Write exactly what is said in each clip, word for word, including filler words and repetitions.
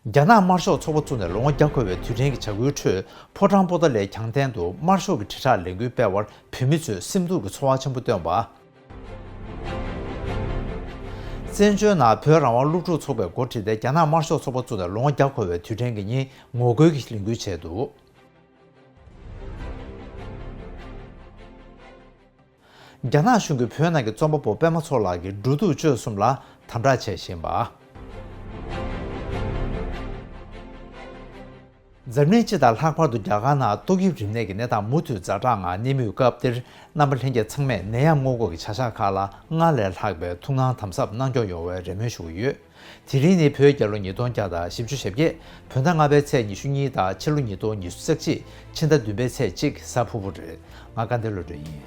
རྒྱ་ནག་དམར་ཤོག་ཚོགས་པ་བཙུགས་ནས་ལོ་ངོ་བརྒྱ་འཁོར་བའི་དུས་དྲན་གྱི་བྱ་འགུལ་ཁྲོད། ཕོ་བྲང་པོ་ཏཱ་ལའི་གྱང་སྟེང་དུ་དམར་ཤོག་གི་དྲིལ་བསྒྲགས་ལས་འགུལ་སྤེལ་བར་བོད་མི་ཚོས་སེམས་སྡུག་གི་ཚོར་བ་ཆེན་པོ་བཏོན་པ། བཙན་བྱོལ་ནང་བོད་རང་དབང་སློབ་ཕྲུག་ཚོགས་པས་འགོ་ཁྲིད་དེ་རྒྱ་ནག་དམར་ཤོག་ཚོགས་པ་བཙུགས་ནས་ལོ་ངོ་བརྒྱ་འཁོར་བའི་དུས་དྲན་གྱི་ཉིན་ངོ་རྒོལ་གྱི་ལས་འགུལ་བྱས་འདུག་རྒྱ་ནག་གཞུང་གིས་བོད་ནང་གི་རྩོམ་པ་པོ་པད་མ་མཚོ་ལགས་ཀྱི་འགྲོ་འདུག་སྤྱོད་གསུམ་ལ་དམ་དྲག་བྱས་བཞིན་པ། འཛམ་གླིང་སྤྱི་དང་ལྷག་པར་དུ་རྒྱ་གར་ནང་ཏོག་དབྱིབས་རིམས་ནད་ཀྱི་གནས་སྟངས་མུ་མཐུད་ཛ་དྲག་ངང་གནས་མུས་སྐབས་འདིར། རྣམ་པ་ལྷན་རྒྱས་ཚང་མས་ནད་ཡམས་སྔོན་འགོག་གི་བྱ་གཞག་ཁག་ལ་སྔར་ལས་ལྷག་པའི་ཐུགས་སྣང་དམ་ཟབ་གནང་སྐྱོང་ཡོང་བའི་རེ་སྨོན་ཞུ་གི་ཡོད། དེ་རིང་ནི་བོད་རྒྱལ་ལོ་ཉིས་སྟོང་བརྒྱ་དང་བཞི་བཅུ་ཞེ་བརྒྱད། བོད་ཟླ་ལྔ་པའི་ཚེས་ཉི་ཤུ་གཉིས་དང་ཕྱི་ལོ་ཉིས་སྟོང་ཉི་ཤུ་རྩ་གཅིག་ཕྱི་ཟླ་བདུན་པའི་ཚེས་གཅིག་གཟའ་ཕུར་བུ་རེད། ང་དགའ་ལྡན་བློ་གྲོས་ཡིན།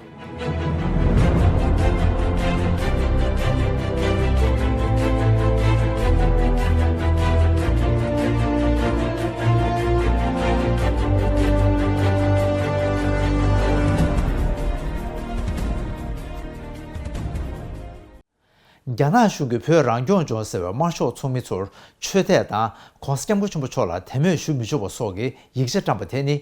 རྒྱ་ནག་གཞུང་གིས་བོད་རང་སྐྱོང་ལྗོངས་ཟེར་བའི་དམར་ཤོག་ཚོགས་མི་ཚོར་ཆོས་དད་དང་༸གོང་ས་༸སྐྱབས་མགོན་ཆེན་པོ་མཆོག་ལ་དད་མོས་ཞུ་མི་ཆོག་པ་སོགས་ཀྱི་ཡིག་ཆ་བཀྲམ་པ་དེ་ནི།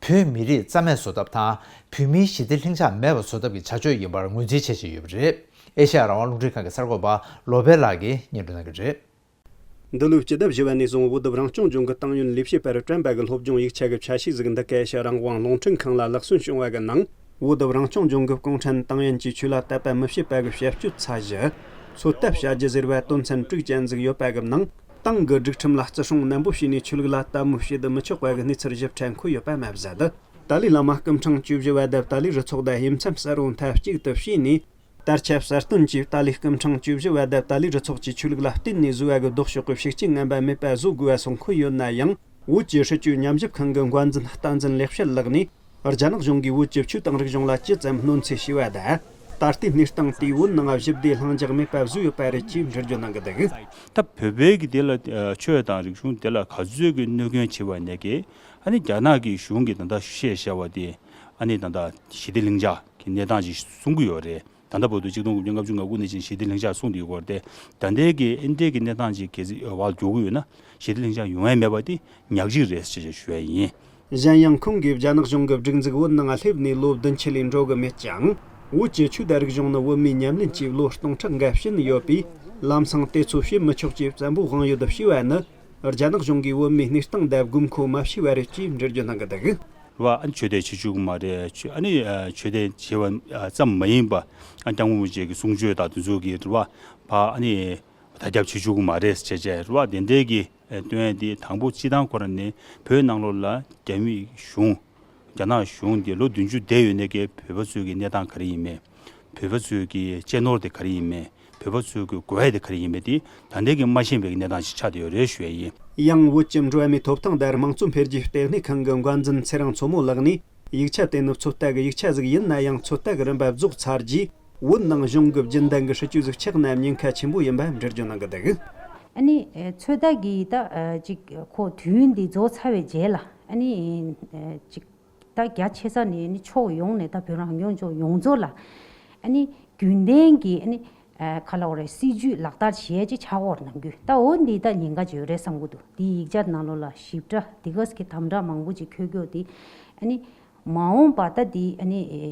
བོད་མི་རིགས་རྩ་མེད་བཟོ་ཐབས་དང་། བོད་མིའི་ཞི་བདེ་ལྷིང་འཇགས་མེད་པ་བཟོ་ཐབས་ཀྱི་བྱ་སྤྱོད་ཡིན་པར་ངོས་འཛིན་བྱེད་བཞིན་ཡོད་པ་རེད། ཨེ་ཤ་ཡ་རང་དབང་རླུང་འཕྲིན་ཁང་གི་གསར་འགོད་པ་བློ་བྷེ་ལགས་ཀྱིས་སྙན་སྒྲོན་གནང་གི་རེད། འདི་ལོའི་སྤྱི་ཟླ་བཞི་པ་ནས་བཟུང་བོད་རང་སྐྱོང་ལྗོངས་ཀྱི་ཏང་ཡོན་ལས་བྱེད་པར་བཀྲམ་པ་གི་སློབ་སྦྱོང་ཡིག་ཆ་གི་ཆ་ཤས་ཟིག་འདི་ག་ཨེ་ཤ་ཡ་རང་དབང་རླུང་འཕྲིན་ཁང་ལ་ལག་སོན་བྱུང་བ་གི་ནང་། བོད་རང་སྐྱོང་ལྗོངས་ཀྱི་གུང་ཁྲན་ཏང་ཡོན་གྱིས་ཆོས་ལ་དད་པ་མི་བྱེད་པ་གི་བྱ་སྤྱོད་ཚད་བཞི། ཚོད་ལྟ་བྱ་རྒྱུ་ཟེར་བ་དོན་ཚན་དྲུག་ཅན་ཟིག་ཡོད་པ་གི་ནང་། ཏང་གི་སྒྲིག་ཁྲིམས་ལ་བརྩི་སྲུང་ནན་པོ་བྱས་ནས་ཆོས་ལུགས་ལ་དད་མོས་བྱེད་དུ་མི་ཆོག་པ་གི་གནས་ཚུལ་ཞིབ་ཕྲ་འཁོད་ཡོད་པ་མ་ཟད། ཏཱ་ལའི་བླ་མ་སྐུ་ཕྲེང་བཅུ་བཞི་བ་དང་ཏཱ་ལའི་རུ་ཚོགས་དང་དབྱེ་མཚམས་གསལ་བོ་མཐའ་གཅིག་ཏུ་བྱས་ནས། དར་ཁྱབ་གསལ་སྟོན་གྱིས་ཏཱ་ལའི་སྐུ་ཕྲེང་བཅུ་བཞི་བ་དང་ཏཱ་ལའི་རུ་ཚོགས་ཀྱིས་ཆོས་ལུགས་ལ་བརྟེན་ནས་བཟོས་པ་གི་ལྡོག་ཕྱོགས་ཀྱི་ཤུགས་རྐྱེན་ངན་པ་མེད་པ་བཟོ་དགོས་པ་སོགས་འཁོད་ཡོད་ན་ཡང་། བོད་ཀྱི་སྲིད་བྱུས་ཉམས་ཞིབ་ཁང་གི་འགོ་འཛིན་བསྟན་འཛིན་ལེགས་བཤད་ལགས་ནས། རྒྱ་ནག་གཞུང་གིས་བོད་ཀྱི་ཆོས་དང་རིག་གཞུང་ལ་ཇི་ཙམ་གནོད་འཚེ་བྱས་པ་དང་། ད་ལྟའི་གནས་སྟངས་དེས་བོད་ནང་ཞི་བདེ་ལྷིང་འཇགས་མེད་པ་བཟོས་ཡོད་པ་རེད་ཅེས་འགྲེལ་བརྗོད་གནང་གི་འདུག་ད་བོད་པའི་གི་དེ་ལ་ཆོས་དང་རིག་གཞུང་དེ་ལ་ག་ཚོད་ཀྱི་གནོད་སྐྱོན་བྱས་པ་ནས་ཀྱི། ཨ་ནི་རྒྱ་ནག་གི་གཞུང་གིས་ད་ལྟ་བཤད་བཞག་པ་དེ། ཨ་ནི་ད་ལྟ་ཞི་བདེ་ལྷིང་འཇགས་ཀྱི་གནས་སྟངས་ཅིག་གསུང་གི་ཡོད་རེད། ད་ལྟ་བར་དུ་ཆིག་སྟོང་དགུ་བརྒྱ་ལྔ་བཅུ་ང་དགུ་ནས་བྱས་ཞི་བདེ་ལྷིང་འཇགས་གསུངས་བསྡད་ཡོད་སྐོར་ཏེ། ད་ལྟའི་གི་ཨིན་ཇིའི་གི་གནས་སྟངས་ཅིག་གལ་སྲིད་འོག་ལ་འགྱུར་གི་ཡོད་ན། ཞི་བདེ་ལྷིང་འཇགས་ཡོང་ཡ་མེད་པ་དེ་ཉག་གཅིག་རེད་ཅེས་ཞུ་ཡ་ཡིན། གཞན་ཡང་ཁོང་གིས་རྒྱ་ནག་གཞུང་གི་སྒྲིག་འཛུགས་བོད་ནང་སླེབས་ནས་ལོ་བདུན་ཅུ་ལས་འགྲོ་གི་མེད་ཀྱང་། བོད་ཀྱི་ཆོས་དང་རིག་གཞུང་ནི་བོད་མིའི་ཉམས་ལེན་གྱི་བློ་སྟོང་ཕྲག་འགའ་བྱིན་ཡོད་པས། ལམ་སང་དེ་ཚོ་བྱེད་མི་ཆོག་ཅེས་བཙན་པོ་དབང་ཡོད་དུ་བྱས་པ་ནི། རྒྱ་ནག་གཞུང་གིས་བོད་མིའི་གནས་སྟངས་དང་དགོས་མཁོ་མ་ཤེས་པ་རེད་ཅེས་འགྲེལ་བརྗོད་གནང་གི་འདུག་རེད་བ། ཨ་ནི་ཆོས་དད་བྱེད་བཅུག་གི་མ་རེད། ཆོས་ཨ་ནི་ཨ་ཆོས་དད་བྱེད་པ་ཨ་ཙམ་མ་ཡིན་པ། ཨ་སྐྱབས་མགོན་རིན་པོ་ཆེ་གི་གསུང་ཆོས་དང་དེ་ཚོ་གི་རེད་བ། ཕ་ཨ་ནི་དར་ཁྱབ་བྱེད་བཅུག་གི་མ་རེད་ཟེར་བྱས་རེད་བ། དེ་འདྲའི་གི་ཨ་སྟོན་ཡ་དེ་དང་པོ་སྤྱི་བཏང་ཁོ་རང་ནས་བོད་ནང་ལོགས་ལ་རྒྱ་མི་གཞུང་། རྒྱ་ནག་གཞུང་དེ་ལོ་བདུན་ཅུ་བསྡད་ཡོད་ནས་ཀྱི་བོད་པ་ཚོའི་གི་གནས་སྟངས་ག་རེ་ཡིན་མེད། བོད་པ་ཚོའི་གི་གཅེས་ནོར་དེ་ག་རེ་ཡིན་མེད། བོད་པ་ཚོའི་གི་དགོས་ཡ་དེ་ག་རེ་ཡིན་མེད་དེ་ད་ལྟའི་གི་མ་ཤེས་པའི་གནས་སྟངས་ཤིག་ཆགས་བསྡད་ཡོད་རེད་ཞུ་ཡ་ཡིན། ཡང་བོད་ཀྱི་འགྲོ་བ་མིའི་ཐོབ་ཐང་དང་དམངས་གཙོ་འཕེལ་རྒྱས་ལྟེ་གནས་ཁང་གི་འགོ་འཛིན་ཚེ་རིང་མཚོ་མོ་ལགས་ནས་ཡིག་ཆ་དེ་ནི་ཚོད་ལྟ་གི་ཡིག་ཆ་ཟིག་ཡིན་ན་ཡང་ཚོད་ལྟ་གི་རིམ་པ་རྫོགས་ཚར་རྗེས་བོད་ནང་གཞུང་གི་རྒྱུན་ལྡན་གི་སྲིད་ཇུས་ཟིག་ཆགས་ན་ཉེན་ཁ་ཆེན་པོ་ཡིན་པ་འགྲེལ་བརྗོད་གནང་གི་འདུག་ཨ་ནི་ཚོད་ལྟ་གི་ད་ཅིག་ཁོ་དུས་ཡུན་འདི་རྫོགས་ཚར་བའི་རྗེས་ལ་ཨ་ནི་ཅིག་ད་རྒྱ་ཆེ་ས་ནས་ནི་ཕྱོགས་ཡོངས་ནས་ད་བོད་རང་སྐྱོང་ལྗོངས་ཡོངས་རྫོགས་ལ་ཨ་ནི་རྒྱུན་ལྡན་གྱི་ཨ་ནི་ཨ་ག་ལ་བ་རེད། སྲིད་ཇུས་ལག་བསྟར་བྱེད་ཡས་ཅིག་ཆགས་འོར་ནང་རྒྱུ་ད་འོ་འདི་ད་ཉེན་ཁ་ཅིག་ཡོད་རེད་བསམ་གི་འདུག་འདི་ཡིག་ཆ་ནང་ལོགས་ལ་ཞིབ་ཕྲ་འདི་ག་ས་གི་དམ་དྲག་མང་པོ་ཅིག་འཁོད་རྒྱུ་འདི་ཨ་ནི་མ་འོངས་པ་ད་འདི་ཨ་ནི་ཨེ་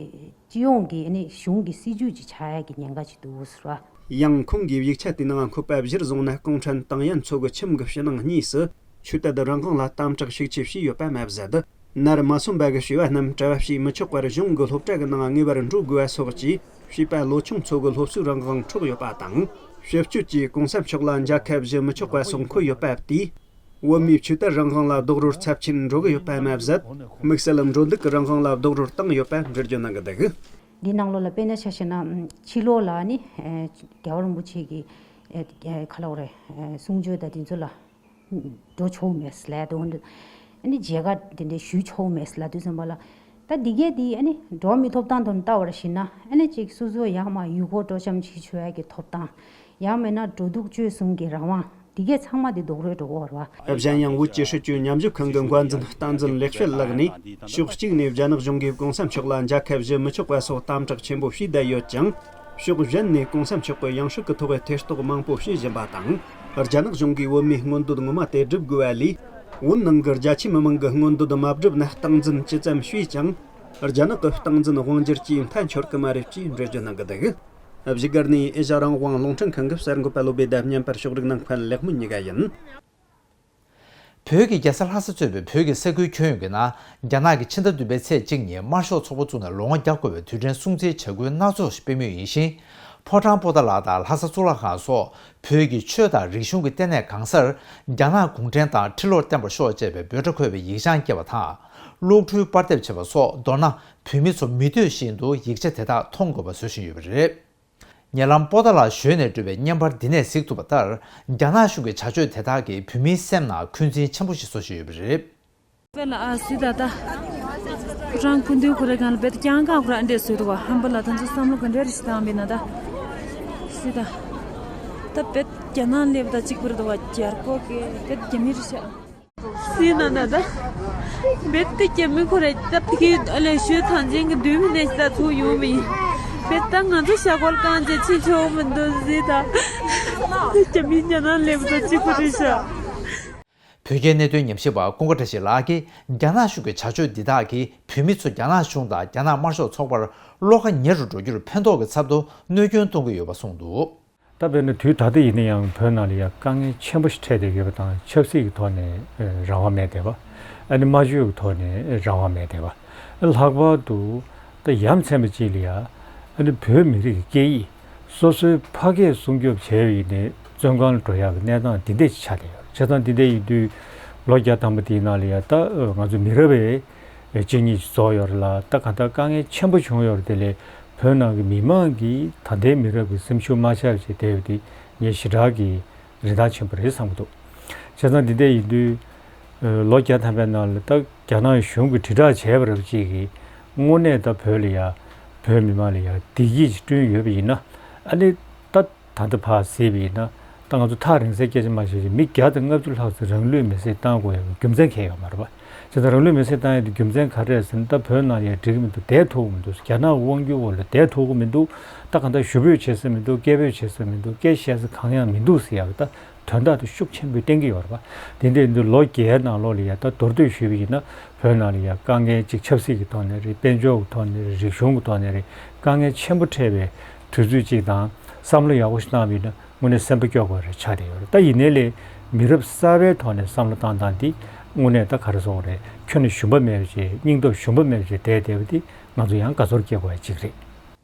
སྤྱི་ཡོངས་ཀྱི་ཨ་ནི་གཞུང་གི་སྲིད་ཇུས་ཅིག་ཆགས་ཡས་ཀྱི་ཉེན་ཁ་ཅིག་འདུག་ཟེར་བ། ཡང་ཁོང་གིས་ཡིག་ཆ་དེའི་ནང་འཁོད་པ་གཞིར་བཟུང་ན་གུང་ཁྲན་ཏང་ཡོན་ཚོ་གི་ཁྱིམ་གྱི་ཕྱི་ནང་གཉིས་སུ་ཆོས་དད་རང་དབང་ལ་དམ་དྲག་ཤུགས་ཆེ་བྱས་ཡོད་པ་མ་ཟད། ནར་མ་སོན་པ་གི་བྱིས་པ་རྣམས་གྲྭ་བ་བྱེད་མི་ཆོག་པར་གཞུང་གི་སློབ་གྲྭ་གི་ནང་ངེས་པར་འགྲོ་དགོས་པ་སོགས་ཀྱིས་བྱིས་པ་ལོ་ཆུང་ཚོ་གི་སློབ་གསོའི་རང་དབང་འཕྲོག་ཡོད་པ་དང་། ཕྱི་སྤྱོད་ཀྱིས་གོང་ས་མཆོག་ལ་མཇལ་ཁ་ཞུ་མི་ཆོག་པ་སོགས་འཁོད་ཡོད་པ་དེས། བོད་མིའི་ཆོས་དད་རང་དབང་ལ་རྡོག་རོལ་ཚབས་ཆེན་འགྲོ་གི་ཡོད་པ་མ་ཟད། དམིགས་བསལ་འགྲོ་འདུག་གི་རང་དབང་ལ་རྡོག་རོལ་བཏང་ཡོད་པ་འགྲེལ་བརྗོད་གནང་གི་འདུག་འདི་ནང་ལོགས་ལ་དཔེར་ན་ཆ་བཞག་ན་ཕྱི་ལོགས་ལ་ནི་རྒྱལ་བ་རིན་པོ་ཆེ་གི་ག་ལ་བ་རེད། གསུང་ཆོས་དང་དེ་ཚོ་ལ་འགྲོ་ཆོག་མེད་ལབ་འདུག་ཨ་ནི་མཇལ་ཁ་དེ་འདྲ་ཞུ་ཆོག་མེད་ལབ་དུས་ཙམ་པ་ལ། ད་འདི་གས་འདི་ཨ་ནི་འགྲོ་བ་མིའི་ཐོབ་ཐང་དུ་ལྟ་བར་ཞིག་ན་ཨ་ནི་ཅིག་སོ་སོ་ཡར་མར་ཡུལ་སྐོར་སྤྲོ་འཆམ་བྱེད་ཆོག་ཡ་གི་ཐོབ་ཐང་། ཡང་མིན་ན་འགྲོ་འདུག་སྤྱོད་གསུམ་གྱི་རང་དབང་། འདི་གས་ཚང་མ་འདི་རྡོག་རོལ་འགྲོ་གི་ཡོད་རེད་བ། གཞན་ཡང་བོད་ཀྱི་སྲིད་བྱུས་ཉམས་ཞིབ་ཁང་གི་འགོ་འཛིན་བསྟན་འཛིན་ལེགས་བཤད་ལགས་ནས་ཕྱོགས་གཅིག་ནས་རྒྱ་ནག་གཞུང་གིས་གོང་ས་མཆོག་ལ་མཇལ་ཁ་ཞུ་མི་ཆོག་པ་སོགས་དམ་དྲག་ཆེན་པོ་བྱས་བསྡད་ཡོད་ཅིང་། ཕྱོགས་གཞན་ནས་གོང་ས་མཆོག་གི་ཡང་སྲིད་ཀྱི་ཐོག་ཐེ་གཏོགས་མང་པོ་བྱེད་བཞིན་པ་དང་། རྒྱ་ནག་གཞུང་གིས་བོད་མིའི་མངོན་འདོད་ངོ་མ་དེ་སྒྲུབ་དགོས་པ་ལས། བོད་ནང་གི་རྒྱ་ཆེའི་མི་མང་གི་མངོན་འདོད་མ་བསྒྲུབས་ན། སྟངས་འཛིན་ཇི་ཙམ་བྱས་ཀྱང་། རྒྱ་ནག་གི་སྟངས་འཛིན་དབང་སྒྱུར་གྱིས་མཐའ་འཁྱོལ་གི་མ་རེད་ཅེས་འགྲེལ་བརྗོད་གནང་གི་འདུག་བཞུགས་སྒར་ནས་ཨེ་ཤ་རང་དབང་རླུང་འཕྲིན་ཁང་གི་གསར་འགོད་པ་བློ་བྷེ་དང་བརྙན་པར་ཕྱོགས་སྒྲིག་གནང་མཁན་ལེགས་སྨོན་གཉིས་ཀ་ཡིན། བོད་ཀྱི་རྒྱལ་ས་ལྷ་ས་གཙོས་པའི་བོད་ཀྱི་ས་ཁུལ་ཁྱོན་ཡོངས་ཀྱི་ནང་རྒྱ་ནག་གིས་ཕྱི་ཟླ་བདུན་པའི་ཚེས་གཅིག་ཉིན་དམར་ཤོག་ཚོགས་པ་བཙུགས་ནས་ལོ་ངོ་བརྒྱ་འཁོར་བའི་དུས་དྲན་སྲུང་བརྩིའི་བྱ་འགུལ་སྣ་ཚོགས་ཤིག་སྤེལ་མུས་ཡིན་ཞིང་། ཕོ་བྲང་པོ་ཏཱ་ལ་དང་ལྷ་ས་གཙུག་ལག་ཁང་སོགས་བོད་ཀྱི་ཆོས་དང་རིག་གཞུང་གི་ལྟེ་གནས་གང་སར་རྒྱ་ནག་གུང་ཁྲན་ཏང་ཁྲི་ལོར་བརྟན་པར་ཤོག་ཅེས་པའི་འབོད་སྒྲ་འཁོད་པའི་ཡིག་བྱང་བཀལ་བ་དང་། གློག་འཕྲུལ་པར་དེབ་བྱས་པ་སོགས། མདོར་ན་བོད་མི་ཚོ་མི་འདོད་བཞིན་དུ་ཡིག་ཆ་དེ་དག་མཐོང་དགོས་པ་བཟོ་བཞིན་ཡོད་པ་རེད། ཉེ་ལམ་པོ་ཏཱ་ལ་ཞོལ་ནས་བྲོས་པའི་བརྙན་པར་འདི་ནས་གཟིགས་ཐུབ་པ་ལྟར། རྒྱ་ནག་གཞུང་གི་བྱ་སྤྱོད་དེ་དག་གིས་བོད་མིའི་སེམས་ནང་འཁོན་འཛིན་ཆེན་པོ་ཞིག་བཟོ་བཞིན་ཡོད་པ་རེད། དཔེར་ན་ཨ་སི་ད་ད། ཁོ་རང་སྐུ་མདུན་ཁོ་རའི་སྒང་ལ་བེད་ཀྱང་གང་ཁོ་རང་འདྲེས་སོད་དོ་བ་ཧམ་པ་ལ་ད་ཚོ་བསམ་བློ་ག་འདྲ་རེ་ཞིག་བཏང་བས་ན་ད། སི་ད། ད་བེད་རྒྱ་ནག་ལེབ་ད་གཅིག་པུར་དོ་བ་རྒྱལ་པོ་གི་བེད་རྒྱ་མི་རེ་ཤག་སི་ན་ན་ད། བེད་དེ་རྒྱ་མི་ཁོ་རེ་ད་ཕི་གི་ཨ་ལེ་ཤོད་ཐང་ཅན་གི་དུས་མི་ནས་ད་ཚུགས་ཡོང་བས་ཡིན། བེད་ད་ང་ཚོ་ཤ་གོལ་གང་ཅེ་ཆི་ཆོ་མི་འདུག་སི་ད། རྒྱ་མི་རྒྱ་ནག་ལེབ་ད་གཅིག་པུ་རེ་ཤག་བོད་རྒྱའི་གནད་དོན་ཉམས་ཞིབ་པ་ཀུན་དགའ་བཀྲ་ཤིས་ལགས་ཀྱིས་རྒྱ་ནག་གཞུང་གི་བྱ་སྤྱོད་འདི་དག་གིས་བོད་མི་ཚོ་རྒྱ་ནག་གཞུང་དང་རྒྱ་ནག་དམར་ཤོག་ཚོགས་པར་བློ་ཁ་ཉེ་རུ་འགྲོ་རྒྱུར་ཕན་ཐོགས་ཀྱི་ཚབ་ཏུ་གནོད་སྐྱོན་གཏོང་གི་ཡོད་པ་གསུངས་འདུག་ད་དཔེར་ན་དུས་ད་ལྟ་ཡིན་ན་ཡང་བོད་ནང་ལ་ཡང་དཀའ་ངལ་ཆེན་པོ་ཞིག་འཕྲད་བསྡད་ཡོད་པ་དང་། ཆབ་སྲིད་ཀྱི་ཐོག་ནས་རང་དབང་མེད་བསྡད་པ། ཨ་ནི་སྨྲ་བརྗོད་ཀྱི་ཐོག་ནས་རང་དབང་མེད་བསྡད་པ། ལྷག་པར་དུ་ད་ཡ་མཚན་པ་ཅིག་ལ་ཡ་ཨ་ནི་བོད་མི་རིགས་ཀྱི་སྐད་ཡིག་སོ་སོའི་ཕ་སྐད་སྲུང་སྐྱོབ་བྱས་པ་ཡིན་ནའི་བཙོན་ཁང་ལ་འགྲོ་ཡག་གི་གནས་སྟངས་འདི་འདྲ་ཞིག་ཆགས་བསྡད་ཡོད་རེད། བྱས་ཙང་འདི་འདྲ་ཡིན་དུས་ལོ་བརྒྱ་ཐམ་པ་དེའི་ནང་ལ་ཡ་ད་ང་ཚོ་མི་རབས་བའི་གཅིག་གཉིས་ཤིག་རྫོགས་ཡོད་རེད་ལ། ད་གང་ལྟར་དཀའ་ངལ་ཆེན་པོ་བྱུང་ཡོད་རེད། དེ་ལས་བོད་ནང་གི་མི་མང་གིས་ད་ལྟའི་མི་རབས་ཀྱི་སེམས་ཤུགས་མ་ཆག་བྱས་བསྡད་ཡོད་དེ་ངས་ཞེ་དྲག་གི་རིན་ཐང་ཆེན་པོ་རེད་བསམ་གྱི་འདུག་བྱས་ཙང་འདི་འདྲ་ཡིན་དུས་ལོ་བརྒྱ་ཐམ་པའི་ནང་ལ་ད་རྒྱ་ནག་གཞུང་གིས་དྲིལ་བསྒྲགས་བྱས་པ་རབས་ཅིག་གིས་དངོས་གནས་ད་བོད་ལ་ཡ་བོད་མི་མང་ལ་ཡ་བདེ་སྐྱིད་ཅིག་བསྐྲུན་ཡོད་པ་ཡིན་ན། ཨ་ནི་ད་ད་ལྟ་ཕར་གཟིགས་པ་ཡིན་ན་ད་ང་ཚོ་ཐག་རིང་སའི་སྐད་ཆ་མ་བཤད་ཅིག་མི་བརྒྱ་དང་ལྔ་བཅུ་ལྷག་ཙམ་རང་ལུས་མེར་སྲེག་བཏང་དགོས་ཡག་རྒྱུ་མཚན་གང་ཡང་ཡོད་མ་རེད་པ། བྱས་ཙང་རང་ལུས་མེར་སྲེག་བཏང་ཡག་དེ་རྒྱུ་མཚན་ག་རེ་རེད་ཟེར་ན། ད་བོད་ནང་ཡ་འགྲིག་གི་མི་འདུག་བསྡད་ཐུབ་ཀྱི་མི་འདུག་རྒྱ་ནག་དབང་སྒྱུར་འོག་ལ་བསྡད་ཐུབ་ཀྱི་མི་འདུག་ད་གང་ལྟར་ཞུ་འབོད་བྱེད་ས་མི་འདུག་སྐད་འབོད་བྱེད་ས་མི་འདུག་སྐད་བཤད་ས་གང་ཡང་མི་འདུག་ཟེར་ཡག་ད་དོན་དག་དེ་ཤུགས་ཆེན་པོས་བསྟན་གྱི་ཡོད་རེད་པ། དེ་འདྲ་ཡིན་དུས་ལོ་བརྒྱའི་ནང་ལོགས་ལ་ཡ་ད་མདོར་བསྡུས་ཞུས་པ་ཡིན་ན་བོད་ནང་ལ་ཡ་དཀའ་ངལ་ཅིག་ཆབ་སྲིད་ཀྱི་ཐོག་ནས་རེད། དཔལ་འབྱོར་གྱི་ཐོག་ནས་རེད། རིག་གཞུང་གི་ཐོག་ནས་རེད། དཀའ་ངལ་ཆེན་པོ་འཕྲད་པའི་དུས་ཚོད་ཅིག་དང་བསམ་བློ་ཡག་པོ་ཞིག་བཏང་བ་ཡིན་ན། དངོས་གནས་སེམས་པ་སྐྱོ་དགོས་རེད་ཆགས་བསྡད་ཡོད་རེད། ད་ཡིན་ནའི་ལས་མི་རབས་གསར་པའི་ཐོག་ནས་བསམ་བློ་བཏང་སྟངས་འདི་དངོས་གནས་ད་ག་རེ་ཟེར་དགོས་རེད། ཁྱོན་ནས་ཞུམ་པ་མེད་པ་བྱས། སྙིང་སྟོབས་ཞུམ་པ་མེད་པ་བྱས་བསྡད་བསྡད་པ་འདི་ང་ཚོ་ཡང་དགའ་ཚོར་སྐྱེ་དགོས་ཡ་གཅིག་རེད།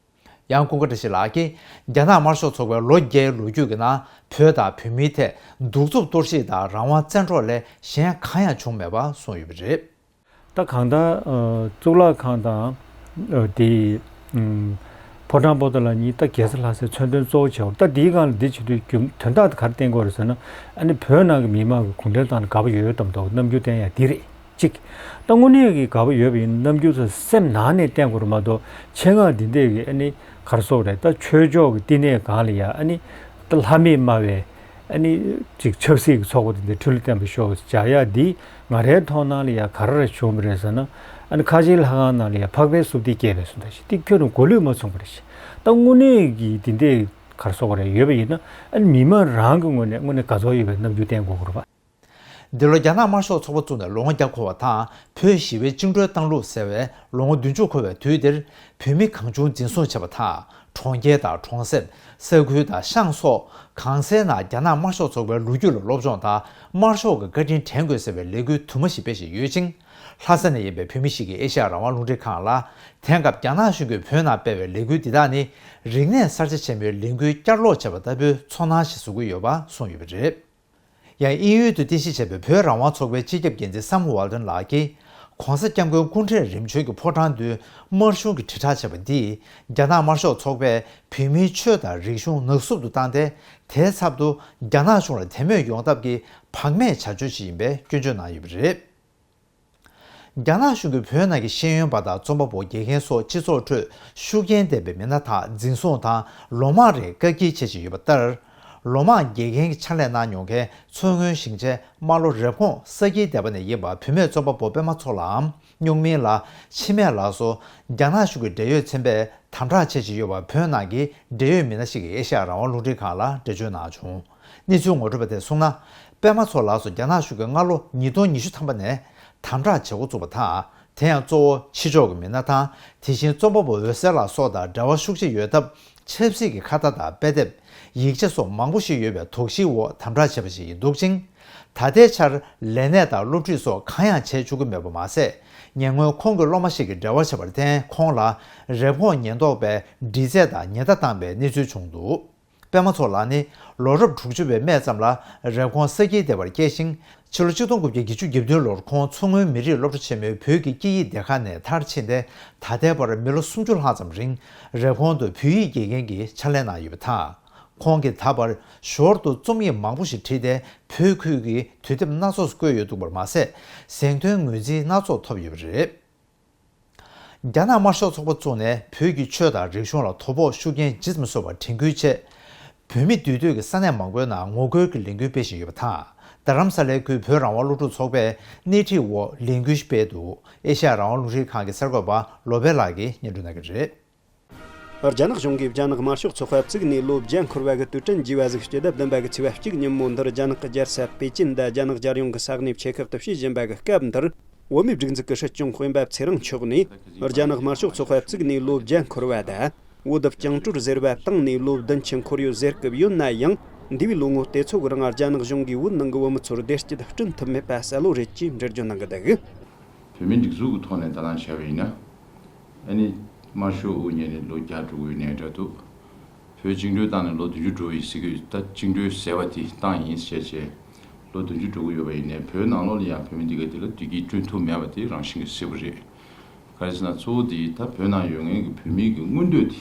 ཡང་ཀུན་དགའ་བཀྲ་ཤིས་ལགས་ཀྱིས་རྒྱ་ནག་དམར་ཤོག་ཚོགས་པའི་ལོ་བརྒྱའི་ལོ་རྒྱུས་ཀྱི་ནང་བོད་དང་བོད་མིའི་ཐད་གདུག་རྩུབ་གཏོར་བཤིག་དང་རང་དབང་བཙན་འཕྲོག་ལས་གཞན་གང་ཡང་བྱུང་མེད་པ་གསུངས་ཡོད་པ་རེད། ད་གང་ལྟར་ཨ་གཙུག་ལག་ཁང་དང་ཨ་དེ་ཨམ་ཕོ་བྲང་པོ་ཏཱ་ལ་གཉིས་ད་རྒྱལ་ས་ལྷ་སའི་མཚོན་དོན་གཙོ་བོ་བྱས་པ་རེད། ད་འདིའི་སྒང་ལ་འདི་བྱེད་དུས་རྒྱུ་དོན་དག་དེ་ག་རེ་བསྟན་དགོས་རེད་ཟེར་ན། ཨ་ནི་བོད་ནང་གི་མི་མང་གི་གུང་ཁྲན་ཏང་ལ་དགའ་པོ་ཡོད་ཡོད་མདོག་རྣམ་འགྱུར་བསྟན་ཡ་འདི་རེད་གཅིག་ད་དངོས་གནས་ཀྱི་དགའ་པོ་ཡོད་པ་ཡིན་ན་རྣམ་འགྱུར་ཚོ་སེམས་ནང་ནས་བསྟན་དགོས་རེད་མ་གཏོགས། ཆེད་མངགས་འདི་འདྲས་ཀྱི་ཨ་ནི་ག་རེ་ཟེར་དགོས་རེད། ད་ཆོས་ཕྱོགས་ཀྱི་བསྟི་གནས་སྒང་ལ་ཡ་ཨ་ནི་ད་ལྷ་མིས་སྨྲ་བའི་ཨ་ནི་ཅིག་ཆབ་སྲིད་ཀྱི་ཚོགས་པ་དེ་འདྲ་ཁྲི་ལོ་བརྟན་པར་ཤོག་ཟེར་བྱ་ཡག་འདི་ང་རའི་མཐོང་སྣང་ལ་ཡ་ག་རེ་རེ་བྱུང་བ་རེད་ཟེར་ན། ཨ་ནི་ཁ་ཆེའི་ལྷ་ཁང་ནང་ལ་ཡ་འཕགས་པའི་བསུབ་སྟེགས་བཀལ་བས་སོང་ད་ཤི་དེ་ཁྱོན་ནས་གོ་ལུགས་མ་མཚུངས་པ་རེད་ཤི། ད་དངོས་གནས་ཀྱི་དེ་འདྲའི་ག་རེ་ཟེར་དགོས་རེད་ཡོད་པ་ཡིན་ན། ཨ་ནི་མི་མང་རང་གི་ངོས་ནས་དངོས་གནས་དགའ་ཚོར་ཡོད་པའི་རྣམ་འགྱུར་བསྟན་དགོས་ཀྱི་རེད་པ། འདི་ལོ་རྒྱ་ནག་དམར་ཤོག་ཚོགས་པ་བཙུགས་ནས་ལོ་ངོ་བརྒྱ་འཁོར་བ་དང་། བོད་ཞི་བའི་བཅིངས་འགྲོལ་བཏང་ལུགས་ཟེར་བའི་ལོ་ངོ་བདུན་ཅུ་འཁོར་བའི་དུས་འདིར། བོད་མི་གང་བྱུང་འཛིན་བཟུང་བྱས་པ་དང་། གྲོང་ཁྱེར་དང་གྲོང་གསེབ། ས་ཁུལ་དང་ཤང་སོགས་གང་སའི་ནང་རྒྱ་ནག་དམར་ཤོག་ཚོགས་པའི་ལོ་རྒྱུས་ལ་སློབ་སྦྱོང་དང་། དམར་ཤོག་གི་བཀའ་དྲིན་དྲན་དགོས་ཟེར་བའི་ལས་འགུལ་དུ་མ་ཞིག་སྤེལ་བཞིན་ཡོད་ཅིང་། ལྷ་ས་ནས་ཡིན་པའི་བོད་མི་ཞིག་གིས་ཨེ་ཤ་ཡ་རང་དབང་རླུང་འཕྲིན་ཁང་ལ། དེང་སྐབས་རྒྱ་ནག་གཞུང་གིས་བོད་ནང་སྤེལ་བའི་ལས་འགུལ་འདི་དག་ནི། རིག་གནས་གསར་བརྗེ་ཆེན་མོའི་ལས་འགུལ་བསྐྱར་ལོག་བྱས་པ་ལྟ་བུའི་ཚོར་སྣང་ཞིག་བཟོ་གི་ཡོད་པ་གསུངས་ཡོད་པ་རེད། ཡང་དབྱིན་ཡུལ་དུ་རྟེན་གཞི་བྱས་པའི་བོད་རང་དབང་ཚོགས་པའི་སྤྱི་ཁྱབ་འགན་འཛིན་སམ་ཝལ་ཏོན་ལགས་ཀྱིས། ༸གོང་ས་༸སྐྱབས་མགོན་སྐུ་ཕྲེང་རིམ་བྱོན་གྱི་ཕོ་བྲང་མདུན་དམར་གཞུང་གིས་དྲིལ་བསྒྲགས་བྱས་པ་འདིས། རྒྱ་ནག་དམར་ཤོག་ཚོགས་པས་བོད་མིའི་ཆོས་དང་རིག་གཞུང་ནག་བསུབ་ཏུ་བཏང་སྟེ། དེའི་ཚབ་ཏུ་རྒྱ་ནག་གཞུང་ལ་དད་མོས་ཡོང་ཐབས་ཀྱི་བག་མེད་བྱ་སྤྱོད་ཞིག་ཡིན་པའི་སྐྱོན་བརྗོད་གནང་ཡོད་པ་རེད། རྒྱ་ནག་གཞུང་གིས་བོད་ནང་གི་ཤེས་ཡོན་པ་དང་རྩོམ་པ་པོ། དགེ་རྒན་སོགས་སྤྱི་ཚོགས་ཁྲོད་ཤུགས་རྐྱེན་ལྡན་པའི་མི་སྣ་དག་འཛིན་བཟུང་དང་ལོ་མང་རིང་བཀག་སྐྱིལ་བྱེད་བཞིན་ཡོད་པ་ལྟར། ལོ་མང་དགེ་རྒན་གྱི་ཕྱག་ལས་གནང་མྱོང་མཁན་མཚོ་སྔོན་ཞིང་ཆེན་རྨ་ལྷོ་རེབ་གོང་ས་དཀྱིལ་སྡེ་པ་ནས་ཡིན་པ་བུད་མེད་རྩོམ་པ་པོ་པད་མ་མཚོ་ལའམ་སྨྱུག་མིང་ལ་འཆི་མེད་ལགས་སུ། རྒྱ་ནག་གཞུང་གི་འབྲེལ་ཡོད་ཚན་པས་དམ་དྲག་བྱེད་བཞིན་ཡོད་པ། བོད་ནང་གི་འབྲེལ་ཡོད་མི་སྣ་ཞིག་གིས་ཨེ་ཤ་ཡ་རང་དབང་རླུང་འཕྲིན་ཁང་ལ་འགྲེལ་བརྗོད་གནང་བྱུང་། གནས་ཚུལ་ངོ་སྤྲོད་པ་དེས་གསུངས་ན། པད་མ་མཚོ་ལགས་སུ་རྒྱ་ནག་གཞུང་གིས་སྔ་ལོ་ཉིས་སྟོང་ཉི་ཤུ་ཐམ་པ་ནས་དམ་དྲག་བྱེད་འགོ་བཙུགས་པ་དང་། དེ་ཡང་གཙོ་བོ་ཕྱི་ཕྱོགས་ཀྱི་མི་སྣ་དང་། དེ་བཞིན་རྩོམ་པ་པོ་འོད་ཟེར་ལགས་སོགས་དང་འབྲེལ་བ་ཤུགས་ཆེ་ཡོད་སྟབས། ཆབ་སྲིད་ཀྱི་ཁ་བརྡ་དང་དཔེ་དེབ། ཡིག་ཆ་སོགས་མང་པོ་ཞིག་ཡོད་པའི་དོགས་གཞིའི་འོག་དམ་དྲག་བྱས་པ་ཞིག་ཡིན་འདུག་ཅིང་། ད་ལྟའི་ཆར་ལས་གནས་དང་སློབ་ཁྲིད་སོགས་གང་ཡང་བྱེད་བཅུག་གི་མེད་པ་མ་ཟད། ཉེ་སྔོན་ཁོང་གི་སློབ་མ་ཞིག་གིས་འབྲེལ་བ་བྱས་པར་བརྟེན། ཁོང་ལ་རེབ་གོང་ཉེན་རྟོག་པས་འདྲི་རྩད་དང་ཉེན་བརྡ་བཏང་པའི་གནས་ཚུལ་བྱུང་འདུག་པད་མ་མཚོ་ལགས་ནི་ལོ་རབས་དྲུག་ཅུ་བའི་སྨད་ཙམ་ལ་རེབ་གོང་ས་དཀྱིལ་སྡེ་བར་སྐྱེས་ཤིང་། ཕྱི་ལོ་ཆིག་སྟོང་དགུ་བརྒྱ་བརྒྱད་ཅུ་གྱ་བདུན་ལོར་ཁོང་མཚོ་སྔོན་མི་རིགས་སློབ་གྲྭ་ཆེན་མོའི་བོད་ཀྱི་སྐད་ཡིག་སྡེ་ཁག་ནས་མཐར་ཕྱིན་ཏེ། ད་ལྟའི་བར་མི་ལོ་སུམ་ཅུ་ལྷག་ཙམ་རིང་རེབ་གོང་དུ་བོད་ཡིག་དགེ་རྒན་གྱི་ཕྱག་ལས་གནང་ཡོད་པ་དང་། ཁོང་གིས་ད་བར་ཞོར་དུ་རྩོམ་ཡིག་མང་པོ་ཞིག་བྲིས་ཏེ། བོད་ཁུལ་གྱི་དུས་དེབ་སྣ་ཚོགས་སུ་བཀོད་ཡོད་འདུག་པར་མ་ཟད། གཟེངས་ཐོན་ངོས་འཛིན་སྣ་ཚོགས་ཐོབ་ཡོད་པ་རེད། རྒྱ་ནག་དམར་ཤོག་ཚོགས་པ་བཙུགས་ནས་བོད་ཀྱི་ཆོས་དང་རིག་གཞུང་ལ་དོ་ཕོག་ཤུགས་རྐྱེན་ཇི་ཙམ་བཟོ་བར་དྲན་སྐུལ་ཆེད། བོད་མི་འདུས་སྡོད་ཀྱི་ས་གནས་མང་པོའི་ནང་ངོ་རྒོལ་གྱི་ལས་འགུལ་སྤེལ་བཞིན་ཡོད་པ་དང་། རྡ་རམ་ས་ལའི་ཁུལ་བོད་རང་དབང་སློབ་ཕྲུག་ཚོགས་པས་སྣེ་ཁྲིད་འོག་ལས་འགུལ་ཞིག་སྤེལ་འདུག་ཨེ་ཤ་ཡ་རང་དབང་རླུང་འཕྲིན་ཁང་གི་གསར་འགོད་པ་བློ་བྷེ་ལགས་ཀྱིས་སྙན་སྒྲོན་གནང་གི་རེད། རྒྱ་ནག་གཞུང་གིས་རྒྱ་ནག་དམར་ཤོག་ཚོགས་པ་བཙུགས་ནས་ལོ་བརྒྱ་འཁོར་བ་གི་དུས་དྲན་བརྗེ་བ་ཟིག་སྤྱི་ཟླ་བདུན་པ་གི་ཚེས་པ་གཅིག་ཉིན་མོ་འདིར་རྒྱ་ནག་གི་རྒྱལ་ས་པེ་ཅིན་དང་རྒྱ་ནག་རྒྱལ་ཡོངས་ཀྱི་ས་གནས་ཆེ་ཁག་ཏུ་བྱེད་བཞིན་པ་གི་སྐབས་འདིར། བོད་མིའི་སྒྲིག་འཛུགས་ཀྱི་སྲིད་སྐྱོང་སྤེན་པ་ཚེ་རིང་མཆོག་ནས། རྒྱ་ནག་དམར་ཤོག་ཚོགས་པ་བཙུགས་ནས་ལོ་བརྒྱ་འཁོར་བ་དང་། བོད་བཅིངས་འགྲོལ་ཟེར་བ་བཏང་ནས་ལོ་བདུན་ཅུ་འཁོར་ཡོད་ཟེར་སྐབས་ཡོད་ན་ཡང་། འདས་པའི་ལོ་ངོ་དེ་ཚོ་གི་རིང་རྒྱ་ནག་གཞུང་གིས་བོད་ནང་གི་བོད་མི་ཚོར་བདེ་སྐྱིད་བསྐྲུན་ཐུབ་མེད་པ་གསལ་བོ་རེད་ཅེས་འགྲེལ་བརྗོད་གནང་གི་འདུག་བོད་མིའི་སྒྲིག་འཛུགས་ཀྱི་ཐོག་ནས་ད་ལན་བྱས་པ་ཡིན་ན། ཨ་ནི་དམར་ཤོག་དབུ་བརྙེས་ནས་ལོ་བརྒྱ་འགྲོ་གི་ཡོད་ནའི་འདྲ་འདུག་བོད་བཅིངས་འགྲོལ་བཏང་ནས་ལོ་བདུན་ཅུ་འགྲོ་ཡི་ཟེར་གི་ཡོད། ད་བཅིངས་འགྲོལ་ཟེར་བ་དེ་བཏང་ཡིན་ཟེར་བྱས་ལོ་བདུན་ཅུ་འགྲོ་གི་ཡོད་པ་ཡིན་ནའི། བོད་ནང་ལོགས་ལ་ཡང་བོད་མི་འདི་ག་དེ་ལ་བདེ་སྐྱིད་བསྐྲུན་ཐུབ་མེད་པ་དེ་རང་བཞིན་གྱིས་གསལ་པོ་རེད། ག་རེ་ཟེར་ན། གཙོ་བོ་དེ་ད་བོད་ནང་ཡོད་མཁན་གྱི་བོད་མི་གི་མངོན་འདོད་དེ་